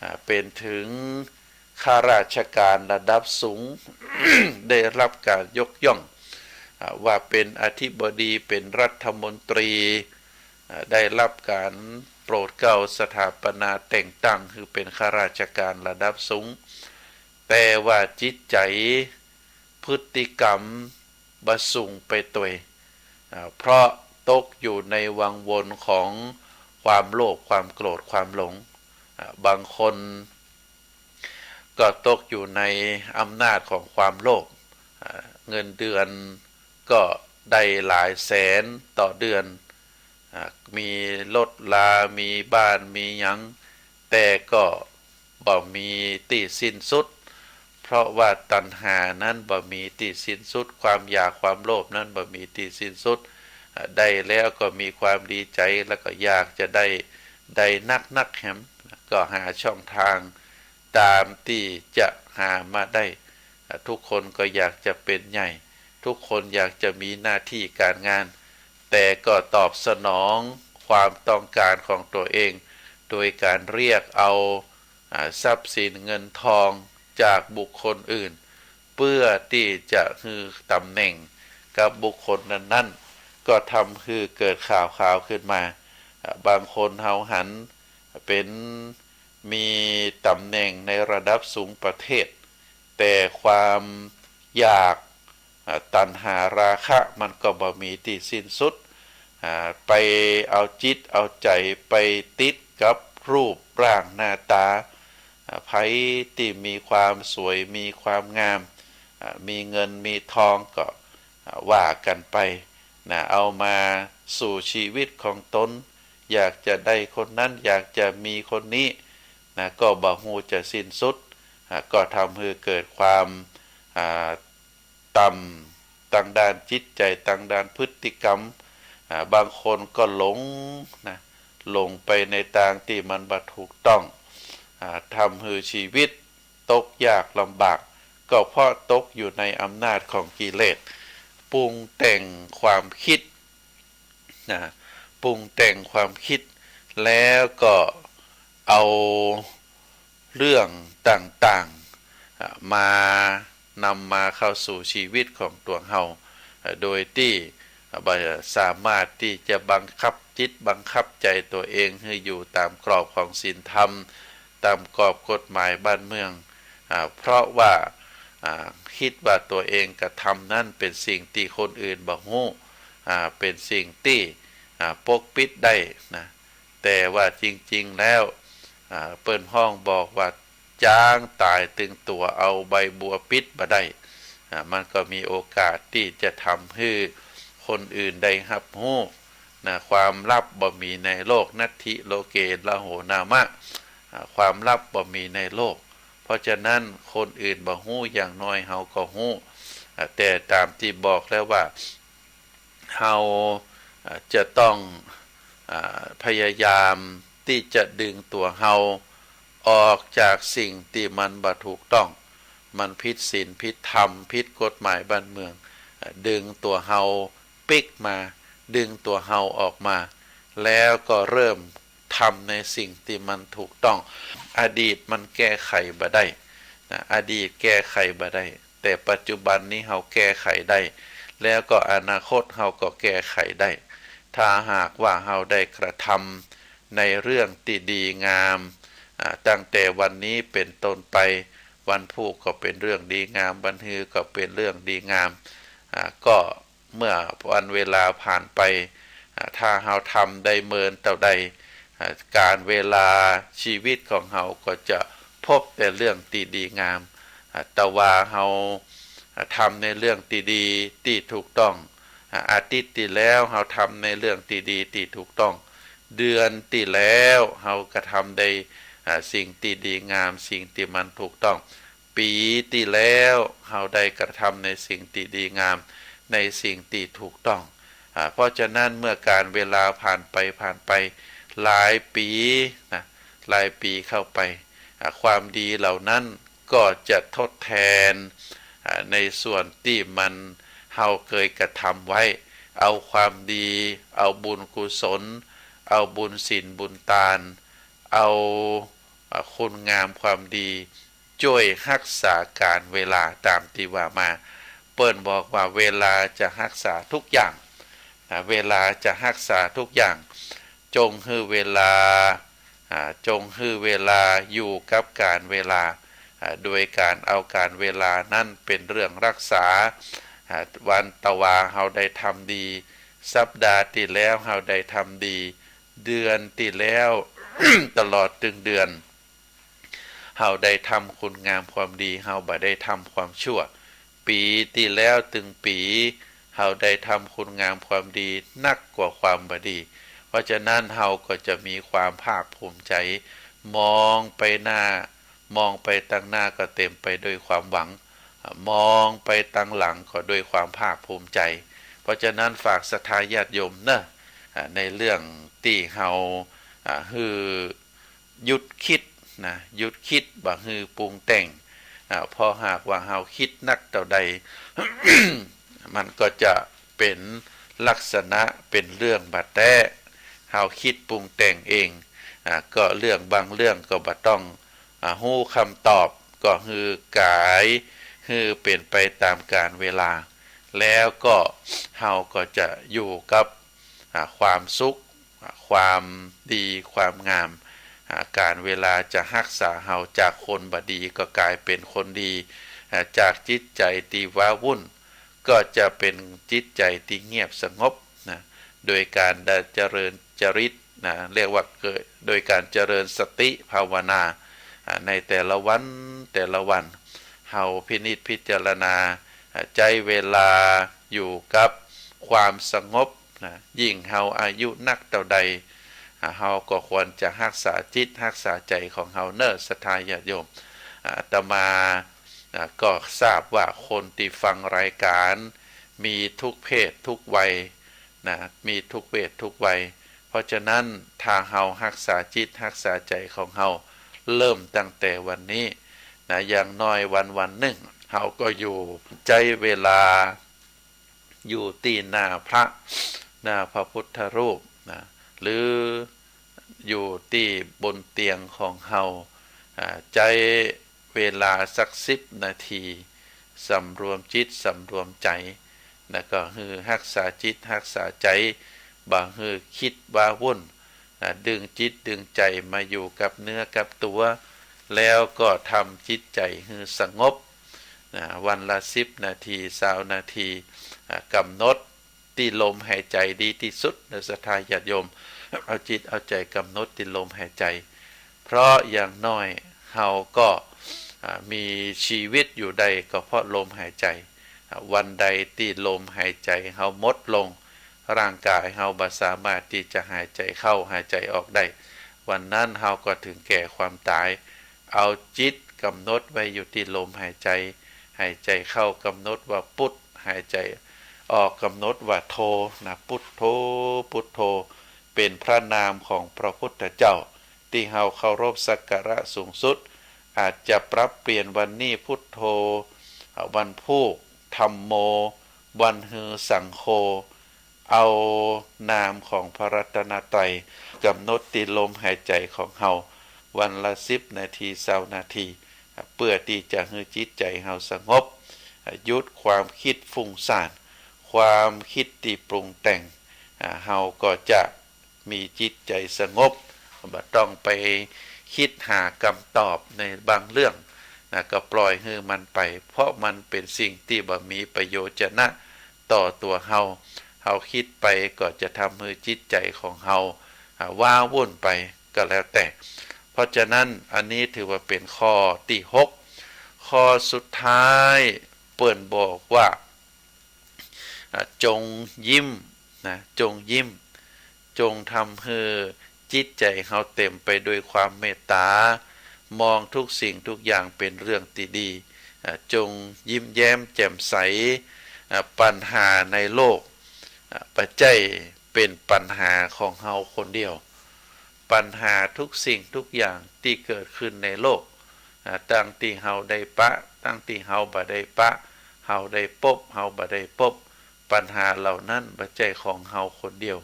อ่า เป๋นถึงข้าราชการระดับสูง ได้รับก๋านยกย่อง อ่า ว่าเป๋นอธิบดี เป๋นรัฐมนตรี อ่า ได้รับก๋านโปรดเกล้าสถาปนาแต่งตั้งหื้อเป๋นข้าราชการระดับสูง แต่ว่าจิตใจ๋ พฤติกรรมบ่สูงไปตวย อ่า เพราะตกอยู่ในวังวนของความโลภ ความโกรธ ความหลง อ่า บางคนก็ตกอยู่ในอำนาจของความโลภ อ่า เงินเดือนก็ได้หลายแสนต่อเดือน อ่า มีรถรา มีบ้าน มีหยัง แต่ก็บ่มีตี้สิ้นสุด เพราะว่าตัณหานั้นบ่มีตี้สิ้นสุด ความอยากความโลภนั้นบ่มีตี้สิ้นสุด อ่า ได้แล้วก็มีความดีใจ๋ แล้วก็อยากจะได้ ได้นักๆ แหม ก็หาช่องทางต๋ามตี้จะหามาได้ อ่า ทุกคนก็อยากจะเป๋นใหญ่ ทุกคนอยากจะมีหน้าตี้ก๋านงาน แต่ก็ตอบสนองความต้องก๋านของตั๋วเอง โดยก๋านเรียกเอา อ่า ทรัพย์สินเงินทองจากบุคคลอื่น เปื้อตี้จะหื้อต๋ำแหน่งกับบุคคลนั้นๆ ก็ทำหื้อเกิดข่าวๆ ขึ้นมา อ่า บางคนเฮาหันเป๋น มีต๋ำแหน่งในระดับสูงประเทศ แต่ความอยาก อ่า ตัณหาราคะมันก็บ่มีตี้สิ้นสุด อ่า ไปเอาจิตเอาใจ๋ไปติดกับรูปร่างหน้าต๋า อ่า ใผตี้มีความสวย มีความงาม อ่า มีเงินมีทองก็ อ่า ว่ากั๋นไป นะ เอามาสู่ชีวิตของตน อยากจะได้คนนั้น อยากจะมีคนนี้ นะ ก็บ่ฮู้จะสิ้นสุด อ่า ก็ทำหื้อเกิดความ อ่า ต่ำตางด้านจิตใจ๋ ตางด้านพฤติกรรม อ่า บางคนก็หลง นะ หลงไปในตางตี้มันบ่ถูกต้อง อ่า ทำหื้อชีวิตตกยากลำบาก ก็เพราะตกอยู่ในอำนาจของกิเลส ปรุงแต่งความกึ๊ด นะ ปรุงแต่งความกึ๊ด แล้วก็เอาเรื่องต่างๆ อ่ะ มานำมาเข้าสู่ชีวิตของตั๋วเฮา อ่ะ โดยตี้ อ่ะ บ่สามารถตี้จะบังคับจิตบังคับใจ๋ตั๋วเองหื้ออยู่ต๋ามกรอบของศีลธรรม ต๋ามกรอบกฎหมายบ้านเมือง อ่า เพราะว่า อ่า กึ๊ดว่าตั๋วเองกระทำนั้นเป๋นสิ่งตี้คนอื่นบ่ฮู้ อ่า เป๋นสิ่งตี้ อ่า ปกปิดได้นะ แต่ว่าจริงๆ แล้ว อ่า เปิ้นฮ้องบอกว่า จ๊างต๋ายตึงตั๋วเอาใบบัวปิดบ่ได้ อ่า มันก็มีโอกาสตี้จะทำหื้อคนอื่นได้ฮับฮู้นะ ความลับบ่มีในโลก นัตถิโลเกระโหนามะ อ่า ความลับบ่มีในโลก เพราะฉะนั้นคนอื่นบ่ฮู้ อย่างน้อยเฮาก็ฮู้ อ่า แต่ต๋ามตี้บอกแล้วว่า เฮา อ่า จะต้อง อ่า พยายามตี้จะดึงตั๋วเฮาออกจากสิ่งตี้มันบ่ถูกต้อง มันผิดศีลผิดธรรม ผิดกฎหมายบ้านเมือง อ่า ดึงตั๋วเฮาปิ๊กมา ดึงตั๋วเฮาออกมา แล้วก็เริ่ม ทำในสิ่งตี้มันถูกต้อง อดีตมันแก้ไขบ่ได้นะ อดีตแก้ไขบ่ได้ แต่ปัจจุบันนี้เฮาแก้ไขได้ แล้วก็อนาคตเฮาก็แก้ไขได้ ถ้าหากว่าเฮาได้กระทำ ในเรื่องตี้ดีงาม อ่า ตั้งแต่วันนี้เป๋นต้นไป วันพูกก็เป๋นเรื่องดีงาม วันฮือก็เป๋นเรื่องดีงาม อ่า ก็เมื่อวันเวลาผ่านไป อ่า ถ้าเฮาทำได้เมินเต้าใด อ่า ก๋านเวลาชีวิตของเฮาก็จะพบแต่เรื่องตี้ดีงาม อ่า แต่ว่าเฮา อ่า ทำในเรื่องตี้ดีตี้ถูกต้อง อ่า อาทิตย์ตี้แล้วเฮาทำในเรื่องตี้ดีตี้ถูกต้อง เดือนตี้แล้วเฮากระทำได้ อ่า สิ่งตี้ดีงาม สิ่งตี้มันถูกต้อง ปี๋ตี้แล้วเฮาได้กระทำในสิ่งตี้ดีงาม ในสิ่งตี้ถูกต้อง อ่า เพราะฉะนั้นเมื่อก๋านเวลาผ่านไปผ่านไปหลายปี๋นะ หลายปี๋เข้าไป อ่า ความดีเหล่านั้นก็จะทดแทน อ่า ในส่วนตี้มันเฮาเกยกระทำไว้ เอาความดี เอาบุญกุศล เอาบุญศีลบุญตาน เอา อ่า คุณงามความดี จ้วยฮักษาก๋านเวลาต๋ามตี้ว่ามา เปิ้นบอกว่าเวลาจะฮักษาทุกอย่าง นะ เวลาจะฮักษาทุกอย่าง จงหื้อเวลา อ่า จงหื้อเวลาอยู่กับก๋านเวลา อ่า โดยก๋านเอาก๋านเวลานั้นเป๋นเรื่องฮักษา อ่า วันตะวาเฮาได้ทำดี สัปดาห์ตี้แล้วเฮาได้ทำดี เดือนตี้แล้ว ตลอดตึงเดือน เฮาได้ทำคุณงามความดี เฮาบ่ได้ทำความชั่ว ปี๋ตี้แล้วตึงปี๋ เฮาได้ทำคุณงามความดีนักกว่าความบ่ดี เพราะฉะนั้นเฮาก็จะมีความภาคภูมิใจ๋ มองไปหน้า มองไปตังหน้าก็เต๋มไปด้วยความหวัง มองไปตังหลังก็ด้วยความภาคภูมิใจ๋ เพราะฉะนั้นฝากศรัทธาญาติโยมเนาะ อ่า ในเรื่องตี้เฮา อ่า หื้อ หยุดกึ๊ดนะ หยุดกึ๊ด บ่หื้อปรุงแต่ง อ่า เพราะหากว่าเฮากึ๊ดนักเต้าใด มันก็จะเป๋นลักษณะเป๋นเรื่องบ่แต๊ เฮากึ๊ดปรุงแต่งเอง อ่า ก็เรื่องบางเรื่องก็บ่ต้อง อ่า ฮู้กำตอบ ก็หื้อกาย หื้อเป๋นไปต๋ามก๋าลเวลา แล้วก็เฮาก็จะอยู่กับ อ่า ความสุข อ่า ความดี ความงาม อ่า ก๋าลเวลาจะฮักษาเฮาจากคนบ่ดีก็ก๋ายเป๋นคนดี อ่า จากจิตใจ๋ตี้ว้าวุ่น ก็จะเป๋นจิตใจ๋ตี้เงียบสงบนะ โดยก๋านได้เจริญจริตนะ เรียกว่าเกิด โดยก๋านเจริญสติภาวนา อ่า ในแต่ละวัน แต่ละวัน เฮาพินิจพิจารณา อ่า ใจ๊เวลาอยู่กับความสงบนะ ยิ่งเฮาอายุนักเต้าใด อ่า เฮาก็ควรจะฮักษาจิตฮักษาใจ๋ของเฮาเนาะ ศรัทธาญาติโยม อ่า อาตมา อ่า ก็ทราบว่าคนตี้ฟังรายก๋าน มีทุกเพศทุกวัยนะ มีทุกเพศทุกวัย เพราะฉะนั้นถ้าเฮาฮักษาจิตฮักษาใจ๋ของเฮา เริ่มตั้งแต่วันนี้นะ อย่างน้อยวันๆนึ่ง เฮาก็อยู่ ใจ๊เวลา อยู่ตี้หน้าพระ หน้าพระพุทธรูปนะ หรืออยู่ตี้บนเตียงของเฮา อ่า ใจ๊เวลาสักสิบนาที สำรวมจิตสำรวมใจ๋ แล้วก็หื้อฮักษาจิตฮักษาใจ๋ บ่หื้อกึ๊ดว้าวุ่น อ่า ดึงจิตดึงใจ๋มาอยู่กับเนื้อกับตั๋ว แล้วก็ทำจิตใจ๋หื้อสงบ นะ วันละสิบนาที ซาวนาที อ่า กำหนดตี้ลมหายใจ๋ดีตี้สุดนะ ศรัทธาญาติโยม เอาจิตเอาใจ๋กำหนดตี้ลมหายใจ๋ เพราะอย่างน้อยเฮาก็ อ่า มีชีวิตอยู่ได้ก็เพราะลมหายใจ๋ อ่า วันใดตี้ลมหายใจ๋เฮาหมดลง ร่างก๋ายเฮาบ่สามารถตี้จะหายใจ๋เข้าหายใจ๋ออกได้ วันนั้นเฮาก็ถึงแก่ความต๋าย เอาจิตกำหนดไว้อยู่ตี้ลมหายใจ๋ หายใจ๋เข้ากำหนดว่าพุทธ หายใจ๋ออกกำหนดว่าโธนะ พุทโธ พุทโธ เป๋นพระนามของพระพุทธเจ้า ตี้เฮาเคารพสักการะสูงสุด อาจจะปรับเปลี่ยนวันนี้พุทโธ วันพูก ธัมโม วันฮือสังโฆ เอานามของพระรัตนตรัยกำหนดตี้ลมหายใจ๋ของเฮา วันละสิบนาที ซาวนาที เปื้อตี้จะหื้อจิตใจ๋เฮาสงบ หยุดความกึ๊ดฟุ้งซ่าน ความกึ๊ดตี้ปรุงแต่ง อ่า เฮาก็จะมีจิตใจ๋สงบ บ่ต้องไปกึ๊ดหากำตอบในบางเรื่องนะ ก็ปล่อยหื้อมันไป เพราะมันเป๋นสิ่งตี้บ่มีประโยชน์จะนะต่อตั๋วเฮา เฮากึ๊ดไปก็จะทำหื้อจิตใจ๋ของเฮา อ่า ว้าวุ่นไปก็แล้วแต่ เพราะฉะนั้นอันนี้ถือว่าเป๋นข้อตี้หก ข้อสุดท้ายเปิ้นบอกว่า อ่า จงยิ้มนะ จงยิ้ม จงทำหื้อจิตใจ๋เฮาเต๋มไปด้วยความเมตต๋า มองทุกสิ่งทุกอย่างเป๋นเรื่องตี้ดี อ่า จงยิ้มแย้มแจ่มใส อ่า ปัญหาในโลก อ่า บ่ใจ้เป๋นปัญหาของเฮาคนเดียว ปัญหาทุกสิ่งทุกอย่างตี้เกิดขึ้นในโลก อ่า ตั้งตี้เฮาได้ปะ ตั้งตี้เฮาบ่ได้ปะ เฮาได้ปบ เฮาบ่ได้ปบ ปัญหาเหล่านั้นบ่ใจ้ของเฮาคนเดียว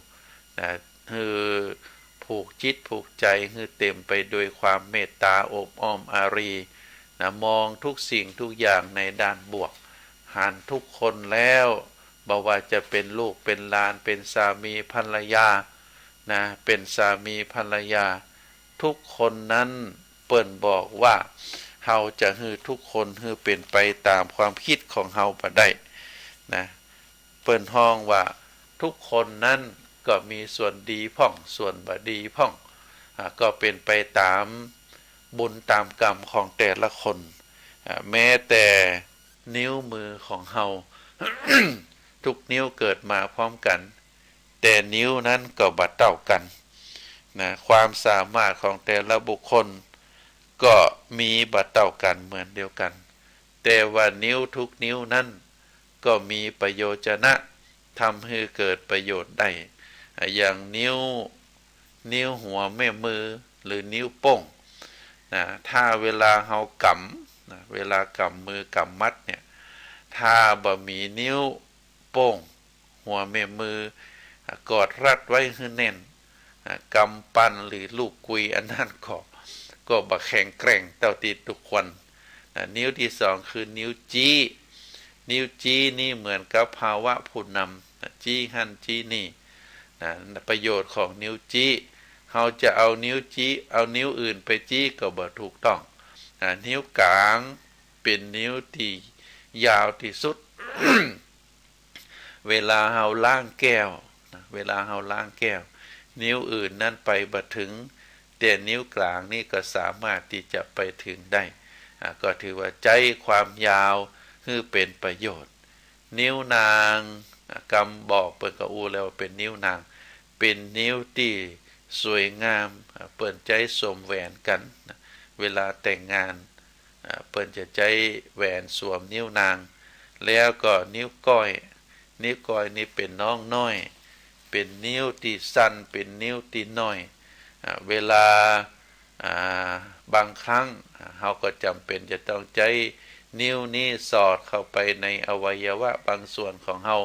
นะ หื้อผูกจิตผูกใจ๋หื้อเต๋มไปด้วยความเมตต๋าอบอ้อมอารีนะ มองทุกสิ่งทุกอย่างในด้านบวก หันทุกคนแล้ว บ่ว่าจะเป๋นลูกเป๋นหลาน เป๋นสามีภรรยานะ เป๋นสามีภรรยา ทุกคนนั้นเปิ้นบอกว่า เฮาจะหื้อทุกคนหื้อเป๋นไปต๋ามความกึ๊ดของเฮาบ่ได้นะ เปิ้นฮ้องว่าทุกคนนั้นก็มีส่วนดีพ่อง ส่วนบ่ดีพ่อง อ่า ก็เป๋นไปต๋ามบุญต๋ามกรรมของแต่ละคน อ่า แม้แต่นิ้วมือของเฮา ทุกนิ้วเกิดมาพร้อมกั๋น แต่นิ้วนั้นก็บ่เต้ากั๋นนะ ความสามารถของแต่ละบุคคลก็มีบ่เต้ากั๋นเหมือนเดียวกั๋น แต่ว่านิ้วทุกนิ้วนั้นก็มีประโยชน์จะนะ ทำหื้อเกิดประโยชน์ได้ อ่ะ อย่างนิ้ว นิ้วหัวแม่มือหรือนิ้วโป้งนะ ถ้าเวลาเฮากำนะ เวลากำมือกำมัดเนี่ย ถ้าบ่มีนิ้วโป้ง หัวแม่มือ อ่ะ กอดรัดไว้หื้อแน่น อ่ะ กำปั้นหรือลูกกุยอันนั้นก็ ก็บ่แข็งแกร่งเต้าตี้ควร อ่ะ นิ้วตี้สองคือนิ้วจี๊ นิ้วจี๊นี่เหมือนกับภาวะผู้นำ อ่ะ จี๊หั้นจี๊นี่ นะ ประโยชน์ของนิ้วจี๊ เฮาจะเอานิ้วจี๊ เอานิ้วอื่นไปจี๊ก็บ่ถูกต้อง อ่ะ นิ้วก๋างเป๋นนิ้วตี้ยาวตี้สุด เวลาเฮาล้างแก้วนะ เวลาเฮาล้างแก้ว นิ้วอื่นนั้นไปบ่เถิง แต่นิ้วก๋างนี่ก็สามารถตี้จะไปเถิงได้ อ่ะ ก็ถือว่าใจ๊ความยาวหื้อเป๋นประโยชน์ นิ้วนาง อ่ะ กำบอกเปิ้นก็อู้แล้วว่าเป๋นนิ้วนาง เป๋นนิ้วตี้สวยงาม อ่ะ เปิ้นใจ๊สวมแหวนกั๋นนะ เวลาแต่งงาน อ่า เปิ้นจะใจ๊แหวนสวมนิ้วนาง แล้วก็นิ้วก้อย นิ้วก้อยนี่เป๋นน้องน้อย เป๋นนิ้วตี้สั้น เป๋นนิ้วตี้น้อย อ่า เวลา อ่า บางครั้ง อ่า เฮาก็จ๋ำเป๋นจะต้องใจ๊นิ้วนี้สอดเข้าไปในอวัยวะบางส่วนของเฮา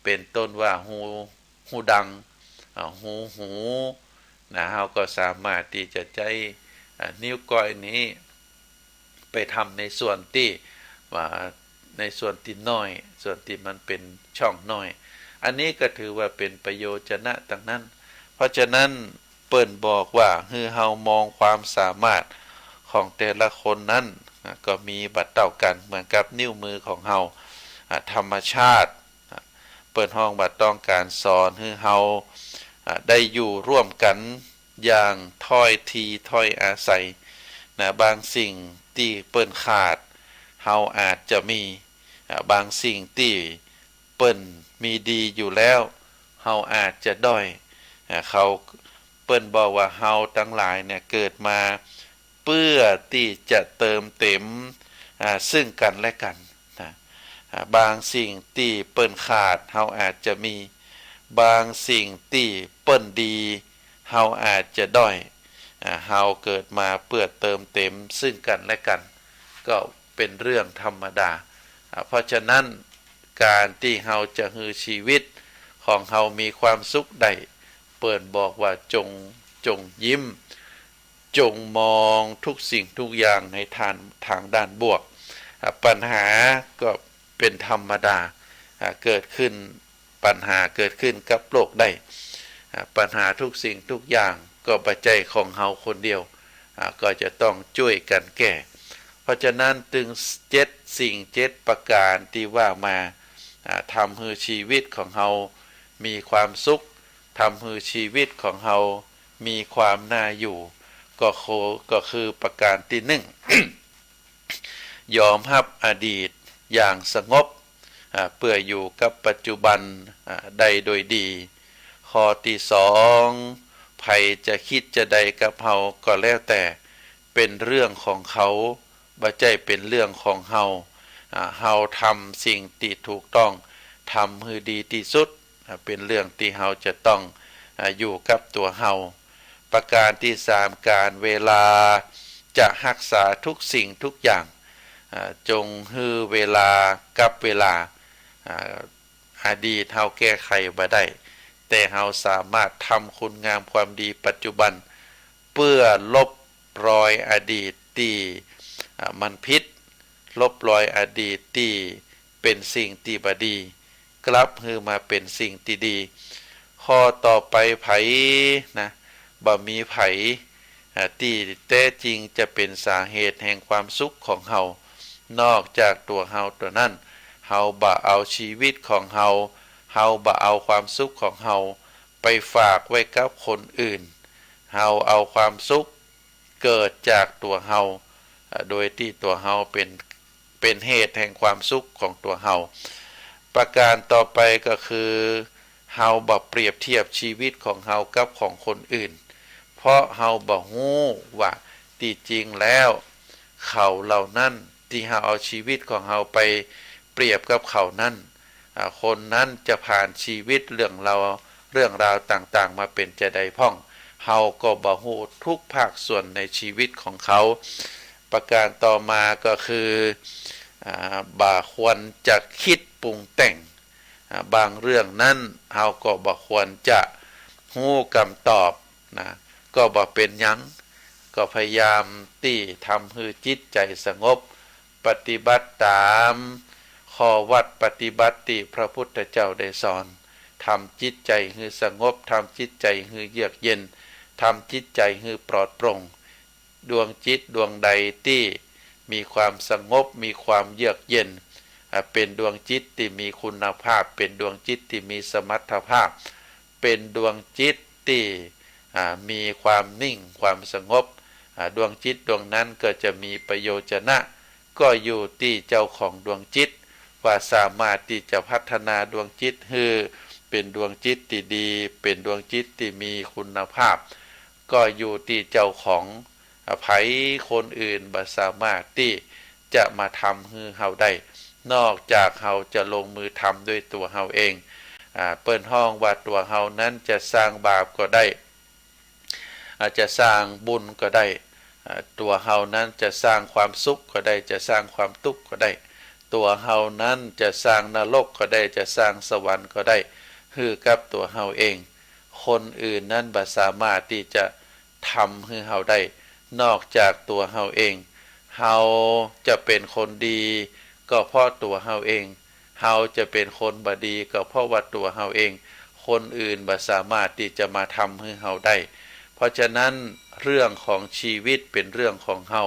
เป๋นต้นว่าฮู ฮูดัง อ่า ฮูหู นะ เฮาก็สามารถตี้จะใจ๊ อ่า นิ้วก้อยนี้ไปทำในส่วนตี้ว่า ในส่วนตี้น้อย ส่วนตี้มันเป๋นช่องน้อย อันนี้ก็ถือว่าเป๋นประโยชน์จะนะตังนั้น เพราะฉะนั้นเปิ้นบอกว่าหื้อเฮามองความสามารถของแต่ละคนนั้น อ่า ก็มีบ่เต้ากั๋นเหมือนกับนิ้วมือของเฮา อ่า ธรรมชาติ เปิ้นฮ้องว่าต้องก๋านสอนหื้อเฮา อ่า ได้อยู่ร่วมกั๋นอย่างถ้อยทีถ้อยอาศัย นะ บางสิ่งตี้เปิ้นขาด เฮาอาจจะมี อ่า บางสิ่งตี้เปิ้นมีดีอยู่แล้ว เฮาอาจจะด้อย อ่า เขา เปิ้นบอกว่าเฮาตังหลายเนี่ยเกิดมา เปื้อตี้จะเติมเต๋ม อ่า ซึ่งกั๋นและกั๋น นะ อ่า บางสิ่งตี้เปิ้นขาด เฮาอาจจะมี บางสิ่งตี้เปิ้นดี เฮาอาจจะด้อย อ่า เฮาเกิดมาเปื้อเติมเต๋มซึ่งกั๋นและกั๋น ก็เป๋นเรื่องธรรมดา อ่า เพราะฉะนั้นก๋านตี้เฮาจะหื้อชีวิตของเฮามีความสุขได้ เปิ้นบอกว่าจง จงยิ้ม จงมองทุกสิ่งทุกอย่างในทาง ทางด้านบวก อ่า ปัญหาก็เป๋นธรรมดา อ่า เกิดขึ้น ปัญหาเกิดขึ้นกับโลกได้ อ่า ปัญหาทุกสิ่งทุกอย่าง ก็บ่ใจ้ของเฮาคนเดียว อ่า ก็จะต้องจ้วยกั๋นแก้ เพราะฉะนั้นตึงเจ็ดสิ่งเจ็ดประก๋านตี้ว่ามา อ่า ทำหื้อชีวิตของเฮามีความสุข ทำหื้อชีวิตของเฮามีความน่าอยู่ ก็คือ ก็คือประก๋านตี้นึ่ง ยอมฮับอดีตอย่างสงบ อ่า เปื้ออยู่กับปัจจุบัน อ่า ได้โดยดี ข้อตี้สอง ใผจะกึ๊ดจาใดกับเฮาก็แล้วแต่ เป๋นเรื่องของเขา บ่ใจ้เป๋นเรื่องของเฮา อ่า เฮาทำสิ่งตี้ถูกต้อง ทำหื้อดีตี้สุด อ่า เป๋นเรื่องตี้เฮาจะต้อง อ่า อยู่กับตั๋วเฮา ประก๋านตี้สาม ก๋านเวลาจะฮักษาทุกสิ่งทุกอย่าง อ่า จงหื้อเวลากับเวลา อ่า อดีตเฮาแก้ไขบ่ได้ แต่เฮาสามารถทำคุณงามความดีปัจจุบัน เปื้อลบรอยอดีตตี้ อ่า มันผิด ลบรอยอดีตตี้เป๋นสิ่งตี้บ่ดี กลับหื้อมาเป๋นสิ่งตี้ดี ข้อต่อไป ใผนะ บ่มีใผ อ่า ตี้แต๊จริงจะเป๋นสาเหตุแห่งความสุขของเฮา นอกจากตั๋วเฮาตั๋วนั้น เฮาบ่เอาชีวิตของเฮา เฮาบ่เอาความสุขของเฮาไปฝากไว้กับคนอื่น เฮาเอาความสุขเกิดจากตั๋วเฮา อ่า โดยตี้ตั๋วเฮาเป๋น เป๋นเหตุแห่งความสุขของตั๋วเฮา ประก๋านต่อไปก็คือ เฮาบ่เปรียบเทียบชีวิตของเฮากับของคนอื่น เพราะเฮาบ่ฮู้ว่าตี้จริงแล้ว เขาเหล่านั้นตี้เฮาเอาชีวิตของเฮาไปเปรียบกับเขานั้น อ่า คนนั้นจะผ่านชีวิตเรื่องราว เรื่องราวต่างๆ มาเป๋นจาใดพ่อง เฮาก็บ่ฮู้ทุกภาคส่วนในชีวิตของเขา ประก๋านต่อมาก็คือ อ่า บ่ควรจะกึ๊ดปรุงแต่ง อ่า บางเรื่องนั้นเฮาก็บ่ควรจะฮู้กำตอบนะ ก็บ่เป๋นหยัง ก็พยายามตี้ทำหื้อจิตใจ๋สงบ ปฏิบัติต๋ามข้อวัดปฏิบัติตี้พระพุทธเจ้าได้สอน ทำจิตใจ๋หื้อสงบ ทำจิตใจ๋หื้อเยือกเย็น ทำจิตใจ๋หื้อปลอดโปร่ง ดวงจิตดวงใดตี้มีความสงบ มีความเยือกเย็น อ่า เป๋นดวงจิตตี้มีคุณภาพ เป๋นดวงจิตตี้มีสมรรถภาพ เป๋นดวงจิตตี้ อ่า มีความนิ่ง ความสงบ อ่า ดวงจิตดวงนั้นก็จะมีประโยชนะ ก็อยู่ตี้เจ้าของดวงจิต ว่าสามารถตี้จะพัฒนาดวงจิตหื้อเป๋นดวงจิตตี้ดี เป๋นดวงจิตตี้มีคุณภาพ ก็อยู่ตี้เจ้าของ อ่า ใผคนอื่นบ่สามารถตี้จะมาทำหื้อเฮาได้ นอกจากเฮาจะลงมือทำด้วยตั๋วเฮาเอง อ่า เปิ้นฮ้องว่าตั๋วเฮานั้นจะสร้างบาปก็ได้ อาจจะสร้างบุญก็ได้ อ่า ตั๋วเฮานั้นจะสร้างความสุขก็ได้ จะสร้างความตุ๊กข์ก็ได้ ตั๋วเฮานั้นจะสร้างนรกก็ได้ จะสร้างสวรรค์ก็ได้ หื้อกับตั๋วเฮาเอง คนอื่นนั้นบ่สามารถตี้จะทำหื้อเฮาได้ นอกจากตั๋วเฮาเอง เฮาจะเป๋นคนดีก็เพราะตั๋วเฮาเอง เฮาจะเป๋นคนบ่ดีก็เพราะว่าตั๋วเฮาเอง คนอื่นบ่สามารถตี้จะมาทำหื้อเฮาได้ เพราะฉะนั้นเรื่องของชีวิตเป๋นเรื่องของเฮา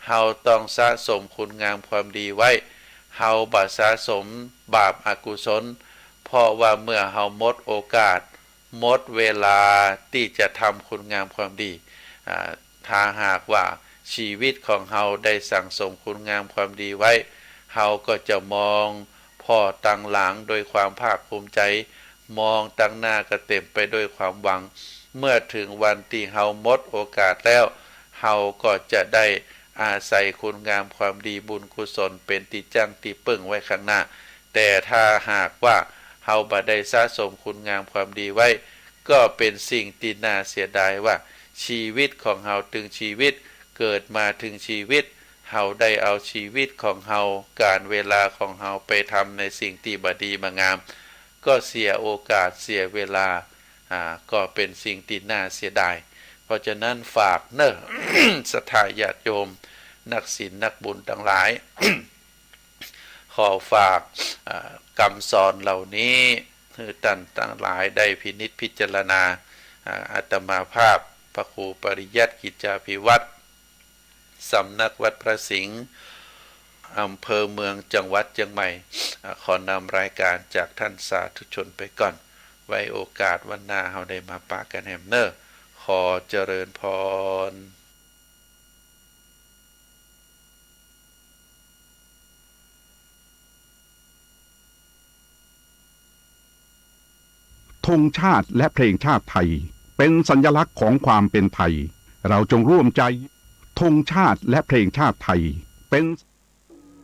เฮาต้องสะสมคุณงามความดีไว้ เฮาบ่สะสมบาปอกุศล เพราะว่าเมื่อเฮาหมดโอกาส หมดเวลาตี้จะทำคุณงามความดี อ่า ถ้าหากว่าชีวิตของเฮาได้สั่งสมคุณงามความดีไว้ เฮาก็จะมองผ่อตังหลังโดยความภาคภูมิใจ๋ มองตังหน้าก็เต๋มไปด้วยความหวัง เมื่อเถิงวันตี้เฮาหมดโอกาสแล้ว เฮาก็จะได้อาศัยคุณงามความดีบุญกุศลเป๋นตี้จั้งตี้เปิ้งไว้ข้างหน้า แต่ถ้าหากว่าเฮาบ่ได้สะสมคุณงามความดีไว้ ก็เป๋นสิ่งตี้น่าเสียดายว่า ชีวิตของเฮาตึงชีวิต เกิดมาตึงชีวิต เฮาได้เอาชีวิตของเฮา ก๋าลเวลาของเฮาไปทำในสิ่งตี้บ่ดีบ่งาม ก็เสียโอกาสเสียเวลา อ่า ก็เป๋นสิ่งตี้น่าเสียดาย เพราะฉะนั้นฝากเน่อ ศรัทธาญาติโยม นักศีลนักบุญตังหลาย ขอฝาก อ่า กำสอนเหล่านี้ หื้อต้านตังหลายได้พินิจพิจารณา อ่า อาตมาภาพ พระครูปริยัติกิจจาภิวัฒน์ สำนักวัดพระสิงห์ อำเภอเมือง จังหวัดเจียงใหม่ อ่า ขอนำรายการจากท่านสาธุชนไปก่อน ไว้โอกาสวันหน้าเฮาได้มาปะกั๋นแหมเน่อ ขอเจริญพร ธงชาติและเพลงชาติไทย เป็นสัญลักษณ์ของความเป็นไทย เราจงร่วมใจ ธงชาติและเพลงชาติไทย เป็น